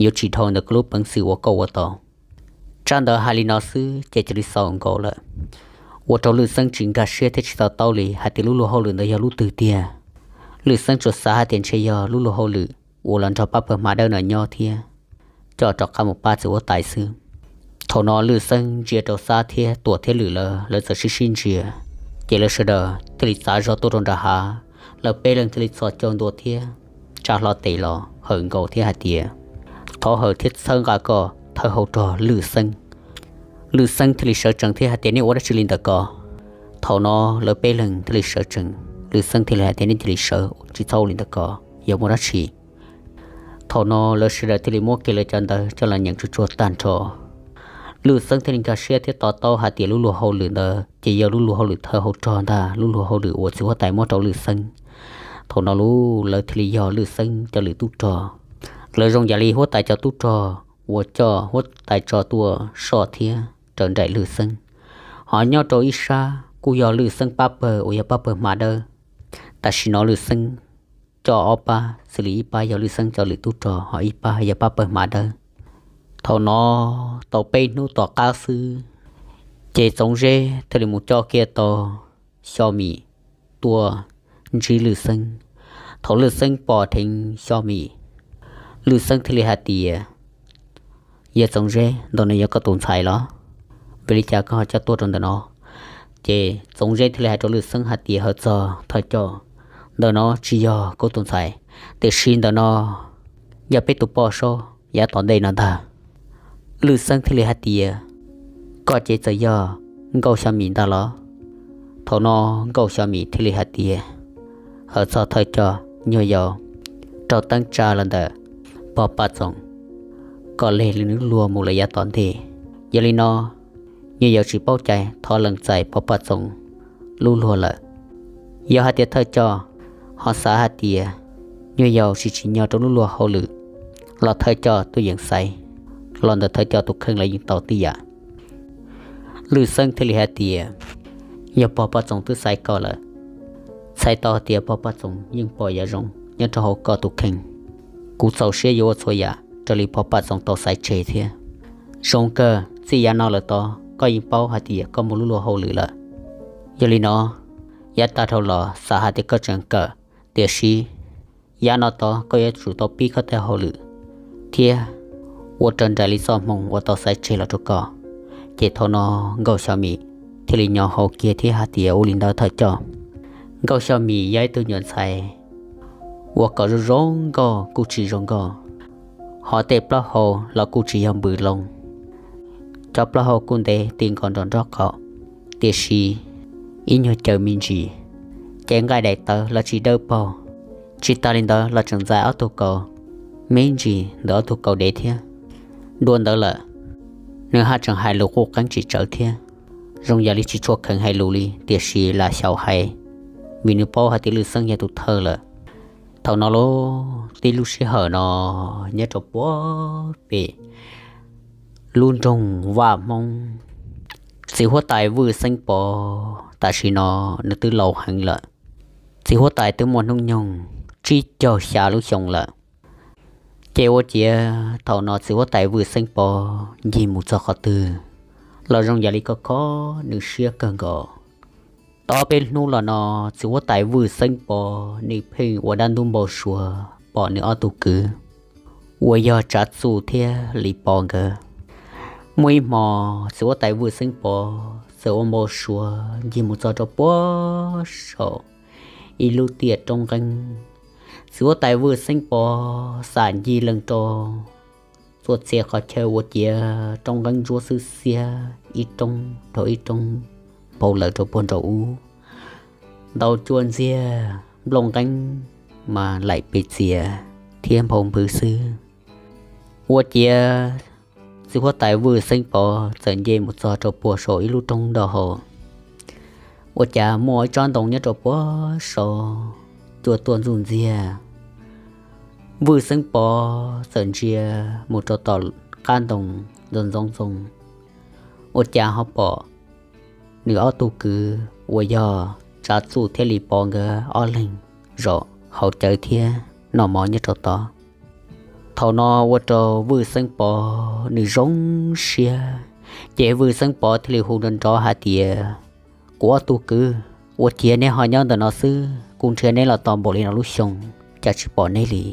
yuav tsis dhau ntawm koj lub peev xwm uas koj ua tau. Tsab ntawv hais li no xwb ces cia li xaus nkaus lawm, ua rau Lwj Xeeb tsis nkag siab thiab tsis to taub li hais tias lub luag hauj lwm ntawd yog lub twg tiag. Lwj Xeeb tsuas xav hais tias ntshe yog lub luag hauj lwm uas los nrog pab pawg hma dawb no nyob thiab coj rov qab mus pab txiv huab tais xwb. Thaum no Lwj Xeeb ntsia rau Xab thiab Tuam thiab Lwm lawv, lawv txawm sib sib ntsia, ces lawv sawv daws thiaj li txav zog tuaj rau nram hav. Lawv peb leeg thiaj li txhos caug ntua thiab tsa hlo tes los hawm nkaus thiab hais tias, Thov hawm thiab txhawb nqa koj thawj hauv rog Lwj Xeeb. Lwj Xeeb thiaj li sawv tsees thiab hais tias, Nej ua dab tsi li ntawm ko? Thaum no lawv peb leeg thiaj li sawv tsees, Lwj Xeeb thiaj li hais tias, Nej cia li sawv, tsis txhob ua li ntawm ko, yog muaj dab tsi. Thaum no lawv sawv daws thiaj li muab kiag lawv cov ntawv coj los nyeem tsuag tsuag tag nrho. Lwj Xeeb thiaj li nkag siab thiab to taub hais tias lub luag hauj lwm ntawd ces yog lub luag hauj lwm thawj hauv rog ntag, lub luag hauj lwm uas txiv huab tais muab rau Lwj Xeeb. Thaum no lub lawv thiaj li yog Lwj Xeeb cov lwm tub rog. Lawv zoo yam li huab tais cov tub rog uas coj huab tais tso tuaj soj thiab raws nraim Lwj Xeeb. Ho nyob rau ib sab kuj yog Lwj Xeeb pab pawg uas yog pab pawg hma dawb. Tam sim no Lwj Xeeb coj ob pab, xws li ib pab yog Lwj Xeeb cov lwm tub rog, ho ib pab yog pab pawg hmav dawb. Thaum no tau peb hnub tom qab xwb, ces Txoov Zeb thiaj li mus coj kiag tau Xyo Mim tuaj ntsib Lwj Xeeb. Thaum Lwj Xeeb pom dheev Xyo Mim, Lwj Xeeb thiaj li hais tias, Yawg Txoov Zeb, ntawm no yog koj tus ntxhais los? Vim li cas koj ho coj tuaj rau ntawm no? Ces Txoov Zeb thiaj li hais rau Lwj Xeeb hais tias, Hawm txog thawj coj, ntawm no tsis yog kuv tus ntxhais, tiam sis ntawm no yog peb tus poj saub yav tom ntej no ntag. Lwj Xeeb thiaj li hais tias, Koj ces txawm yog Nkauj Xyo Mim ntag los? Thaum no Nkauj Xyo Mim thiaj li hais tias, Hawm txog thawj coj, nyuag yaus raug teeb tsa los ntawm pog Paj Txoos kom leg li nws luag mus lawm yav tom ntej. Yog li no, nyuag yaus tsis paub cai, thov lees txais pog Paj Txoos lub luag lawm. Yog hais tias thawj coj ho xav hais tias nyuag yaus tsis tsim nyog rau lub luag hauj lwm, los thawj coj tuaj yeem xaiv, los ntawm thawj coj tus kheej los yeej tau tib yam. Lwj Xeeb thiaj li hais tias, Yog pog Paj Txoos twb xaiv koj lawm, txhais tau tias pog Paj Txoos yeej pom yam zoo nyob rau hauv koj tus kheej. Kuv txaus siab yuav ua txhua yam raws li pog Paj Txoos tau xaiv tseg thiab. Zoo kawg, txij yav no lawm tod koj yeej paub hais tias koj muaj lub luag hauj lwm lawm. Yog li no, yav tag dhau los xav hais tias koj tseem kawm, tiam sis yav no tod koj yuav tsum tau pib koj tej hauj lwm thiab ua raws nraim li txoj hmoo uas tau xaiv tseg los rau koj. Ces thaum no Nkauj Xyo Mim thiaj li nyo hau kiag thiab hais tias, Ua li ntawd thawj coj. Nkauj Xyo Mim yog ib tug nyuam ntxhais uas kom zoo zoo nkauj kuj tsis zoo nkauj, ho tej plaub hau los kuj tsis yog npws loo. Cov plaub hau kuj ntev ti nkaus nraum nraub qaum, tiam sis ib nyuag caws me ntsis, ces nqaij daim tawv los tsis dawb paug. Tsis tas li ntawd los tseem ntxais ob tug kaus me ntsis ntawm ob tug kaus dev thiab. Dua ntawd lawm, nws haj tseem hais lus quj qeeb tsis tsawv thiab, zoo yam li tsis tshua kheev hais lus li, tiam sis lam xyaum hais, vim nws paub hais tias Lwj Xeeb yog tus thawj lawm. Thaum no lauj, tib lub sij hawm no nyob rau puag pem lub nroog Vaj Hmoob, txiv huab tais Vwj Xeeb Pov tam sim no nws twb laus heev lawm. Txiv huab tais twb muaj hnub nyoog tsib caug xya lub xyoo lawm. Ces ua ciav thaum no txiv huab tais Vwj Xeeb Pov ncig mus txog qhov twg los zoo yam li kho kho nws siab kawg nkaus. Tau peb hnub los no txiv huab tais Vwj Xeeb Pov nws pheej ua dab ntub npau suav pom nws ob tug kwv uas yog Tsav Txuj thiab Lis Pov nkawd. Muaj ib hmo txiv huab tais Vwj Xeeb Pov txawm ua npau suav ncig mus txog rau puag saum ib lub tiaj roob nqeeb. Txiv huab tais Vwj Xeeb Pov xam ncig lees rau txhua txhia qhov chaw ua ciav roob nqeeb ntsuab xwb xiab ib roob dhau ib roob npau lawm rau puag nraum ub. Ntau cua ntxiag nplooj nqeeb mas laim pes txias thiab nphau npwv xwb. Ua ciav txiv huab tais Vwj Xeeb Pov txawm nce mus txog rau puag saum ib lub roob ntau hau, ua cas muaj ib tsob ntoo nyob rau puag saud cua tuaj ntxuj ntxiag. Vwj Xeeb Pov txawm ntsia mus rau tom qab ntoo ntxoov ntxoo ntxoo, ua cas ho pom nws ob tug kwv uas yog Tsav Txuj thiab Lis Pov nkawd ob leeg zaum haus cawv thiab noj mov nyob rau tod. Thaum no ua rau Vwj Xeeb Pov nws zoo siab, ces Vwj Xeeb Pov thiaj li hu nrov nrov hais tias, Kuv ob tug kwv, ua ciav neb ho nyob ntawm no xwb, kuv nrhiav neb los tau npaum li no lub xyoo, cas tsis pom neb li.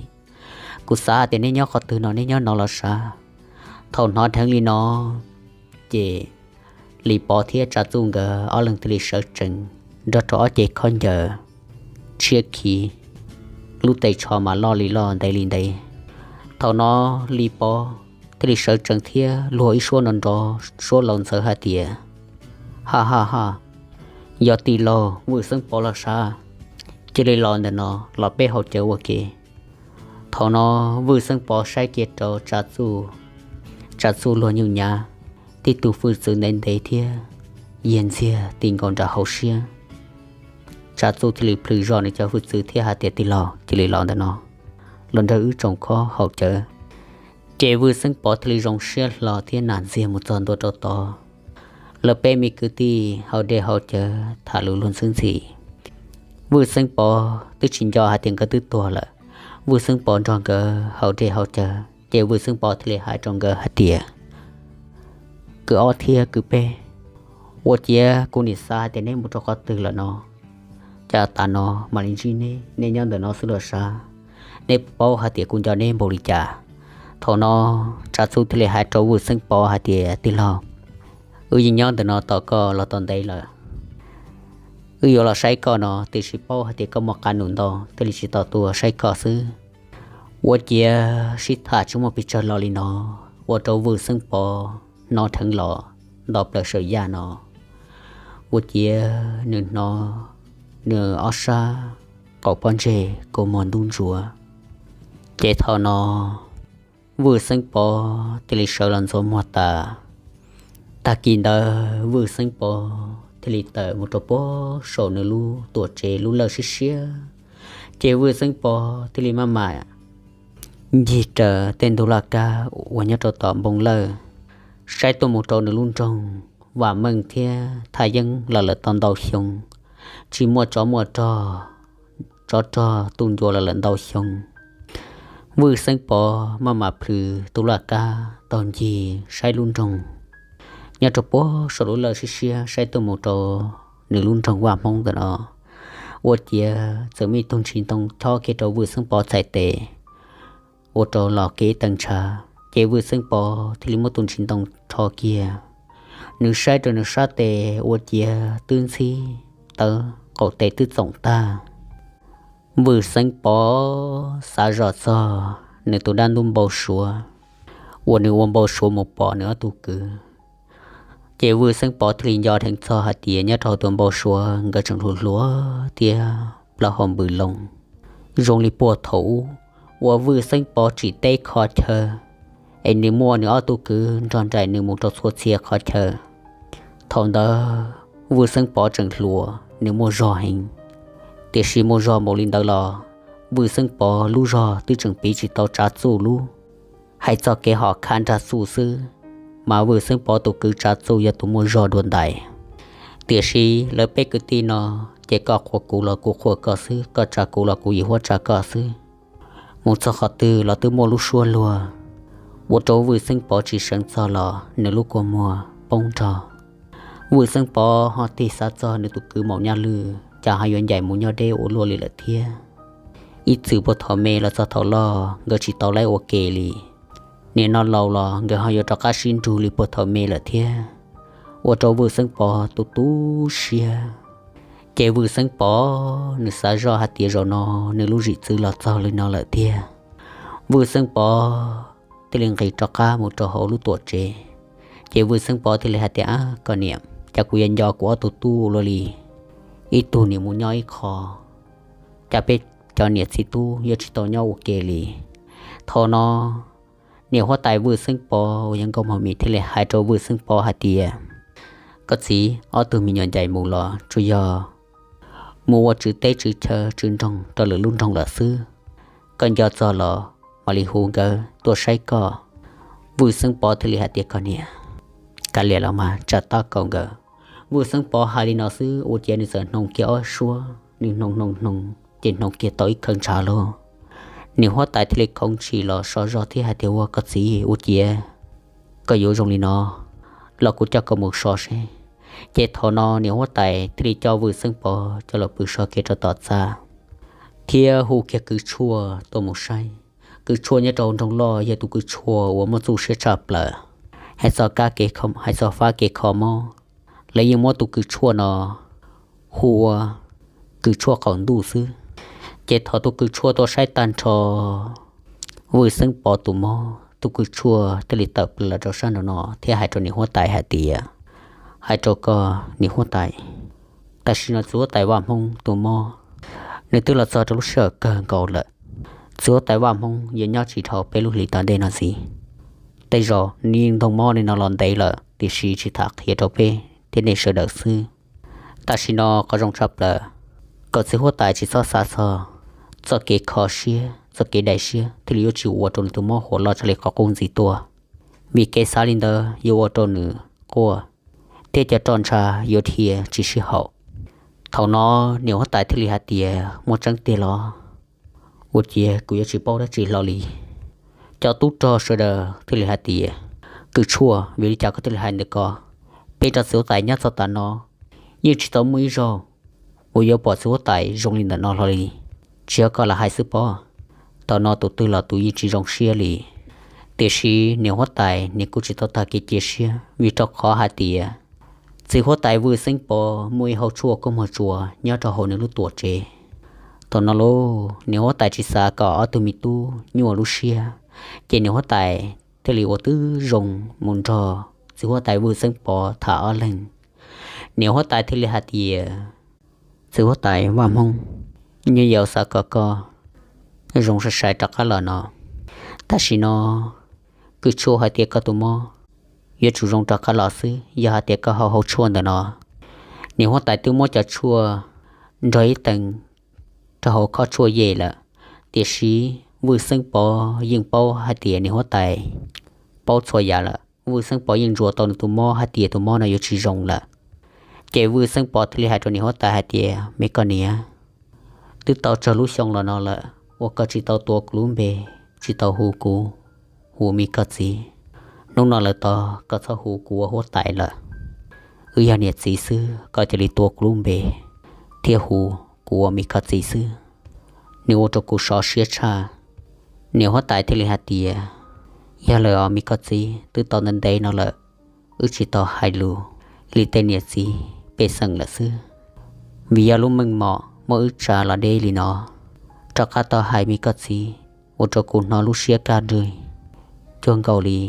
Kuv xav hais tias neb nyob qhov twg no, neb nyob no los sav. Thaum hnov dheev li no, ces Lis Pov thiab Tsav Txuj nkawd ob leeg thiaj li sawv tsees nrog rau ob cev khaub ncaws tshiab khiv, lub tes tsho mas loj li loj ntev li ntev. Thaum no Lis Pov thiaj li sawv tsees thiab luag ib suab nrov nrov suab laus ntxhawv hais tias, Ha ha ha, yog tij laug Vwj Xeeb Pov los sav, cia li los ntawm no los peb haus cawv ua ke. Thaum no Vwj Xeeb Pov saib kiag rau Tsav Txuj, Tsav Txuj luag nyuj nyav, tib tug hwj txwv ntev ntev thiab yiag ntxiag ti nkaus nram hauv siab. Tsav Txuj thiaj li plhws zog nws cov hwj txwv thiab hais tias, Tij laug, cia li los ntawm no, los nrog wb tsoom khob haus cawv. Ces Vwj Xeeb Pov thiaj li zoo siab hlo thiab nag ntxiag mus txog ntua rau tod. Lawv peb me kwv tij haus dej haus cawv tham lus luag ntxwb ntxhi. Vwj Xeeb Pov twb tsis nco hais tias nkawd twb tuag lawm. Vwj Xeeb Pov nrog nkawd haus dej haus cawv ces Vwj Xeeb Pov thiaj li hais rau nkawd hais tias, Kwv ob thiab kwv peb, ua ciav kuv nim xav hais tias neb mus rau qhov twg lawm no, cas tas no mam li ntsib neb, neb nyob ntawm no xwb los sav. Neb paub hais tias kuv nco neb npaum li cas? Thaum no Tsav Txuj thiaj li hais rau Vwj Xeeb Pov hais tias, Tij laug, wb yeej nyob ntawm no tos koj los tau ntev lawm. Wb yuav los saib koj no tiam sis paub hais tias koj muaj qab num ntau thiaj li tsis tau tuaj saib koj xwb. Ua ciav sib tham tsis muaj pes tsawg los li no, ua rau Vwj Xeeb Pov hnov dheev los nto plaws saum yaj no. Ua ciav nws hnov nws ob sab qaum pob ntseg kua muag ntub ntsuav. Ces thaum no Vwj Xeeb Pov thiaj li sawv los ntxuav muag tas. Tag kis ntawd Vwj Xeeb Pov thiaj li tawm mus rau puag saum nws lub tuam tsev lub lawj siab siab. Ces Vwj Xeeb Pov thiaj li maj mam ncig raws tej ntug laj kab uas nyob rau tom npoo lawj, saib tuaj mus rau nws lub nroog Vam Meej thiab Thaj Yeeb los lawm tau ntau xyoo, tsis muaj tsov muaj rog, tsov rog tuj ncua los lawm ntau xyoo. Vwj Xeeb Pov maj mam plhws tus laj kab taug ncig saib lub nroog nyob rau puag saum lub lawj siab siab saib tuaj mus rau nws lub nroog Vaj Hmoob ntawm no. Ua ciav txawm muaj ib tug ntsis ntoo chob kiag rau Vwj Xeeb Pov txhais tes, ua rau los kev teeb ntshav. Ces Vwj Xeeb Pov thiaj li muab tus ntsis ntoo rho kiag, nws saib rau nws sab tes ua ciav twb ntxhib tawv, qaum tes twb txoom tag. Vwj Xeeb Pov xav zoj txog nws tus dab ntub npau suav uas nws ua npau suav mus pom nws ob tug kwv. Ces Vwj Xeeb Pov thiaj li nco dheev txog hais tias nyob rau hauv tus npau suav nkawd tseem hluas hluas thiab plaub hau npws loo. Zoo li puag thaum ub uas Vwj Xeeb Pov tsim teb kho chaw, es nws muaj nws ob tug kwv nrog nraim nws mus rau txhua txhia qhov chaw. Thaum ntawd Vwj Xeeb Pov tseem hluas, nws muaj zog heev. Tiam sis muaj zog npaum li ntawd los Vwj Xeeb Pov lub zog twb tseem piv tsis tau Tsav Txuj lub. Hais txog kev hom khav nrag txuj xwb, mas Vwj Xeeb Pov tus kwv Tsav Txuj yog tus muaj zog dua ntais. Tiam sis lawv peb kwv tij no, ces koj qhuas kuv los kuv qhuas koj xwb, koj tsa kuv los kuv yim huab tsa koj xwb. Mus txog qhov twg los twb muaj lub suab luag, ua rau Vwj Xeeb Pov tsis seev txog los nws lub kua muag poob nrog. Vwj Xeeb Pov ho tig xav txog nws tus kwv Maum Nyaj Lwj cas ho yuav ncaim mus nyob deb ua luaj li lawm thiab. Ib txwm puag thaum me los txog thaum loj nkawd tsis tau laib ua ke li. Nim no laus los nkawd ho yuav rov qab sib nrug li puag thaum me lawm thiab, ua rau Vwj Xeeb Pov tu tu siab. Ces Vwj Xeeb Pov nws xav zoj hais tias zaum no nws lub zim txwv los txog li no lawm tiag. Vwj Xeeb Pov thiaj li nqis rov qab mus rau hauv lub tuam tsev. Ces Vwj Xeeb Pov thiaj li hais tias, Ab, koj niam, cas kuv yuav nco kuv ob tug tub ua luaj li, ib tug nim mus nyob ib qho, cas peb cov niam txiv tub yuav tsis tau nyob ua ke li. Thaum no niam huab tais Vwj Xeeb Pov uas yog Nkauj Mog Mis thiaj li hais rau Vwj Xeeb Pov hais tias, Koj txiv, ob tug me nyuam ncaim mus los tsuas yog mus ua tswv teb tswv chaw tswv nroog rau lwm lub nroog lawm xwb. Koj nco txog los mam li hu nkawd tuaj saib koj. Vwj Xeeb Pov thiaj li hais tias, Koj niam, kav liam los mas tsam tab kaum nkawd. Vwj Xeeb Pov hais li no xwb ua ciav nws txawm hnoos kiag ob suab, nws hnoos hnoos hnoos ces hnoos kiag tau ib khawv ntshav lauj. Niam huab tais thiaj li khoov ntshis los so zog thiab hais tias, Ua koj txiv, ua ciav koj yuav zoo li no los kuv coj koj mus so seb. Ces thaum no niam huab tais thiaj li coj Vwj Xeeb Pov coj los pw so kiag rau tom txaj, thiab hu kiag kws tshuaj tuaj mus saib. Kws tshuaj nyob rau nroog loj yog tus kws tshuaj uas muaj txuj siab tshaj plaws, hais txog kab ke, hais txog fab kev kho mob, lawv yeej muab tus kws tshuaj no hu ua kws tshuaj qaum ntuj xwb. Ces thaum tus kws tshuaj tuaj saib tag nrho, Vwj Xeeb Pov tus mob, tus kws tshuaj thiaj li tawm plaws los rau sab nraum no thiab hais rau niam huab tais hais tias, Hais rau koj niam huab tais, tam sim no txiv huab tais Vaj Hmoob tus mob, nws twb los txog rau lub sij hawm kawg nkaus lawm. Txiv huab tais Vaj Hmoob yuav nyob tsis dhau peb lub hlis tom ntej no ntxiv. Tej zaum nws yeej ntoo mob li no los ntev lawm, tiam sis tsis tham qhia rau peb thiab nej sawv daws xwb. Tam sim no qhov zoo tshaj plaws, kom txiv huab tais tsis txhob xav txog txoj kev kho siab, txoj kev dai siab thiaj li yuav tsis ua rau nws tus mob huam loj tsa li qhov qub ntxiv tuaj, vim kev xav li ntawd yuav ua rau nws quaj, thiab cov roj ntsha yuav dhia tsis sib haum. Thaum no niam huab tais thiaj li hais tias, muaj tseeb tiag los? Ua ciav kuv yuav tsis paub dab tsi hlo li. Cov tub rog sawv daws thiaj li hais tias, kws tshuaj, vim li cas koj thiaj li hais ntawm ko? Peb rau txiv huab tais nyob txog tav no yeej tsis tau muaj ib zaug uas yuav pom txiv huab tais zoo li ntawm no hlo li. Tsis yog koj lam hais xwb pob. Thaum no tus twg los tus yeej tsis zoo siab li. Tiam sis niam huab tais nws kuj tsis tau tag kev cia siab vim rau qhov hais tias txiv huab tais Vwj Xeeb Pov muaj ib hauv tshuaj kub muag tsuas nyob rau hauv nws lub tuam tsev. Thaum no lauj, niam huab tais tsis xav kom ob tug me tub nyuaj lub siab, ces niam huab tais thiaj li ua tib zoo mus nrog txiv huab tais Vwj Xeeb Pov tham ob leeg. Niam huab tais thiaj li hais tias, txiv huab tais Vaj Hmoob, nyuj yaus xav kom koj zoo sai sai rov qab los no. Tam sim no kws tshuaj hais tias koj tus mob yuav tsum zoo rov qab los xwb. Yog hais tias koj haus hauv tshuaj ntawm no, niam huab tais twb muab cov tshuaj nrog ib teev rau hauv khob tshuaj yej lawm. Tiam sis Vwj Xeeb Pov yeej paub hais tias niam huab tais paub txhua yam lawm. Vwj Xeeb Pov yeej ntsuas tau nws tus mob hais tias tus mob no yuav tsis zoo lawm. Ces Vwj Xeeb Pov thiaj li hais rau niam huab tais hais tias, me koj niam, twb tau tsawg lub xyoo los no lawm uas koj tsis tau tuav kuv lub npe, tsis tau hu kuv ua me koj txiv. Hnub no lawm tod koj txhob hu kuv ua huab tais lawm. Wb yog niam txiv xwb, koj cia li tuav kuv lub npe thiab hu kuv ua me koj txiv xwb. Nws ua rau kuv sov siab tshaj. Niam huab tais thiaj li hais tias, yog lawm os me koj txiv, twb tau ntev ntev no lawm, wb tsis tau hais lus li tej niam txiv pej xeem lawm xwb. Vim yog lub meej mom muab wb tsa los deb li no, rov qab tau hais me koj txiv ua rau kuv hnov lub siab kaj dwg cuag nkaus li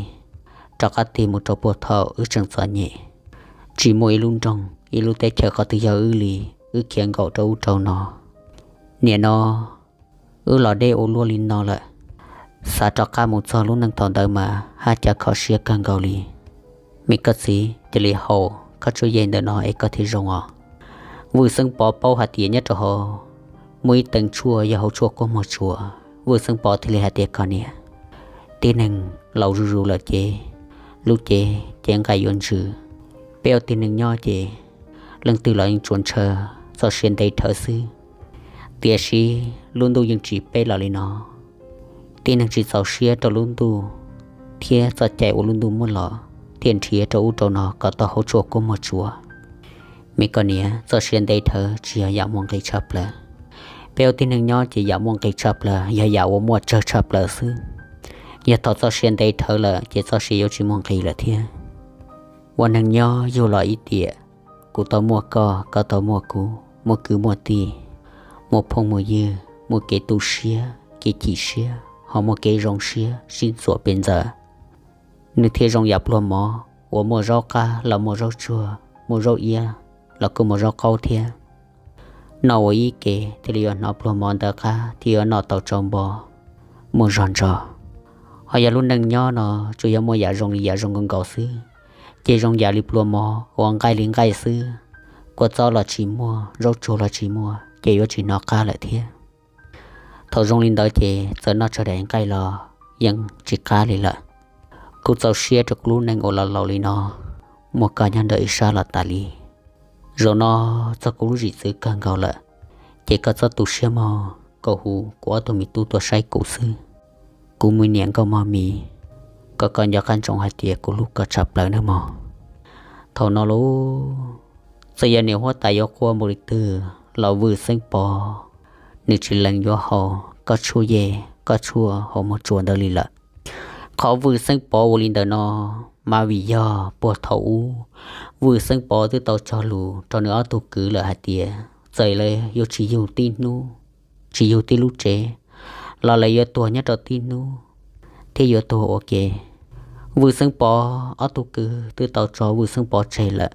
rov qab tig mus rau puag thaum wb tseem txom nyem, tsis muaj ib lub nroog ib lub teb chaws qhov twg yog wb li, wb khiav nkaum rau ub rau no. Nim no wb los deb ua luaj li no lawm, xav rov qab mus txog lub neej thaum ntawd mas haj cav kho siab kawg nkaus li. Me koj txiv, cia li haus khob tshuaj yej ntawm no es koj thiaj zoo os. Vwj Xeeb Pov paub hais tias nyob rau hauv muaj ib teev tshuaj yog hauv tshuaj kub muag tsuas. Vwj Xeeb Pov thiaj li hais tias, koj niam, tib neeg laus zuj zus lawm ces lub cev ces nqaij yuav ntsws. Peb ua tib neeg nyob ces leej twg los yeej tsuas ntshaw txoj sia nte dhawv xwb. Tiam sis lub ntuj yeej tsis peb los li no, tib neeg tsis txaus siab rau lub ntuj thiab txoj cai uas lub ntuj muab los, thiaj nrhiav rau ub rau no kom tau hauv tshuaj kub muag tsuas. Me koj niam, txoj sia nte dhawv tsis yog yam muaj nqis tshaj plaws. Peb ua tib neeg nyob ces yam muaj nqis tshaj plaws yog yam uas muaj tsawg tshaj plaws xwb. Yog thaum txoj sia nte dhawv lawm ces txoj sia yuav tsis muaj nqis lawm thiab. Ua neeg nyob yug los ib tiam, kuv tau muaj koj, koj tau muaj kuv, muaj kwv muaj tij, muaj phooj muaj ywg, muaj kev tu siab kev chim siab ho muaj kev zoo siab sib ntxuam pes ntxaws, nws thiaj zoo yam pluag mov uas muaj zaub qab los muaj zaub tsuag, muaj zaub iab los kuj muaj zaub qaub thiab. Noj ua ib ke thiaj li yuav hnov pluag mov ntawd qab thiaj yuav noj tau tsau npo, muaj zog ntso. Ho yog lub neej nyob no tsuas yog muaj yam zoo li yam zoo nkaus nkaus xwb, ces zoo yam li pluag mov uas nqaij li nqaij xwb, kua txob los tsis muaj, zaub tsuag los tsis muaj ces yuav tsis hnov qab lawm thiab. Thaum zoo li ntawd ces txawm noj tsawg daim nqaij los yeej tsis qab li lawm. Kuv txaus siab rau kuv lub neej uas los laus li no, muaj koj nyob nrog ib sab los tas li. Zaum no txog kuv lub zim txwv kawg nkaus lawm, ces koj txhob tu siab mog, koj hu kuv ob tug me tub tuaj saib kuv xwb. Kuv me niam nkauj mog mis, kom koj nco qab ntsoov hais tias kuv hlub koj tshaj plaws nawb mog. Thaum no lauj, txawm yog niam huab tais yuav quaj npaum li twg los Vwj Xeeb Pov nws tsis lees yuav haus koj tshuaj yej koj tshuaj hauv muag tsuas ntawd li lawm. Qhov Vwj Xeeb Pov ua li ntawm no mas vim yog puag thaum ub Vwj Xeeb Pov twb tau cog lus rau nws ob tug kwv lawm hais tias txawm lawv yuav tsis yug tib hnub, tsis yug tib lub tsev, los lawv yuav tuag nyob rau tib hnub thiab yuav tuag ua ke. Vwj Xeeb Pov ob tug kwv twb tau tso Vwj Xeeb Pov tseg lawm,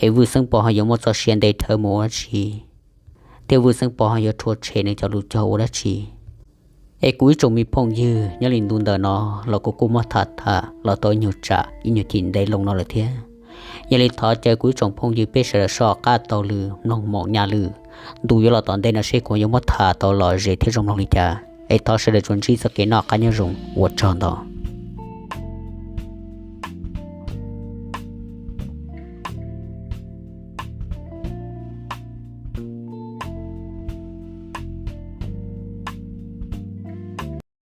es Vwj Xeeb Pov ho yuav muaj txoj sia nte dhawv mus ua dab tsi, thiab Vwj Xeeb Pov ho yuav rhuav tshem nws cov lus cog ua dab tsi? Es kuv ib tsoom me phooj ywg, nyob li ntu ntawm no los kuv kuj muab tham tham los tau ib nyuag tsam ib nyuag chim ntev loo no lawm thiab. Yog li thov caw kuv ib tsoom phooj ywg peb sawv daws soj qab taug lw mloog maum nyaj lwm ntu yuav los tom ntej no seb kuv yuav muab tham tau lom zem thiab zoo mloog li cas. Es thov sawv daws tsuas ntsib txoj kev noj qab nyob zoo, ua tsaug ntau.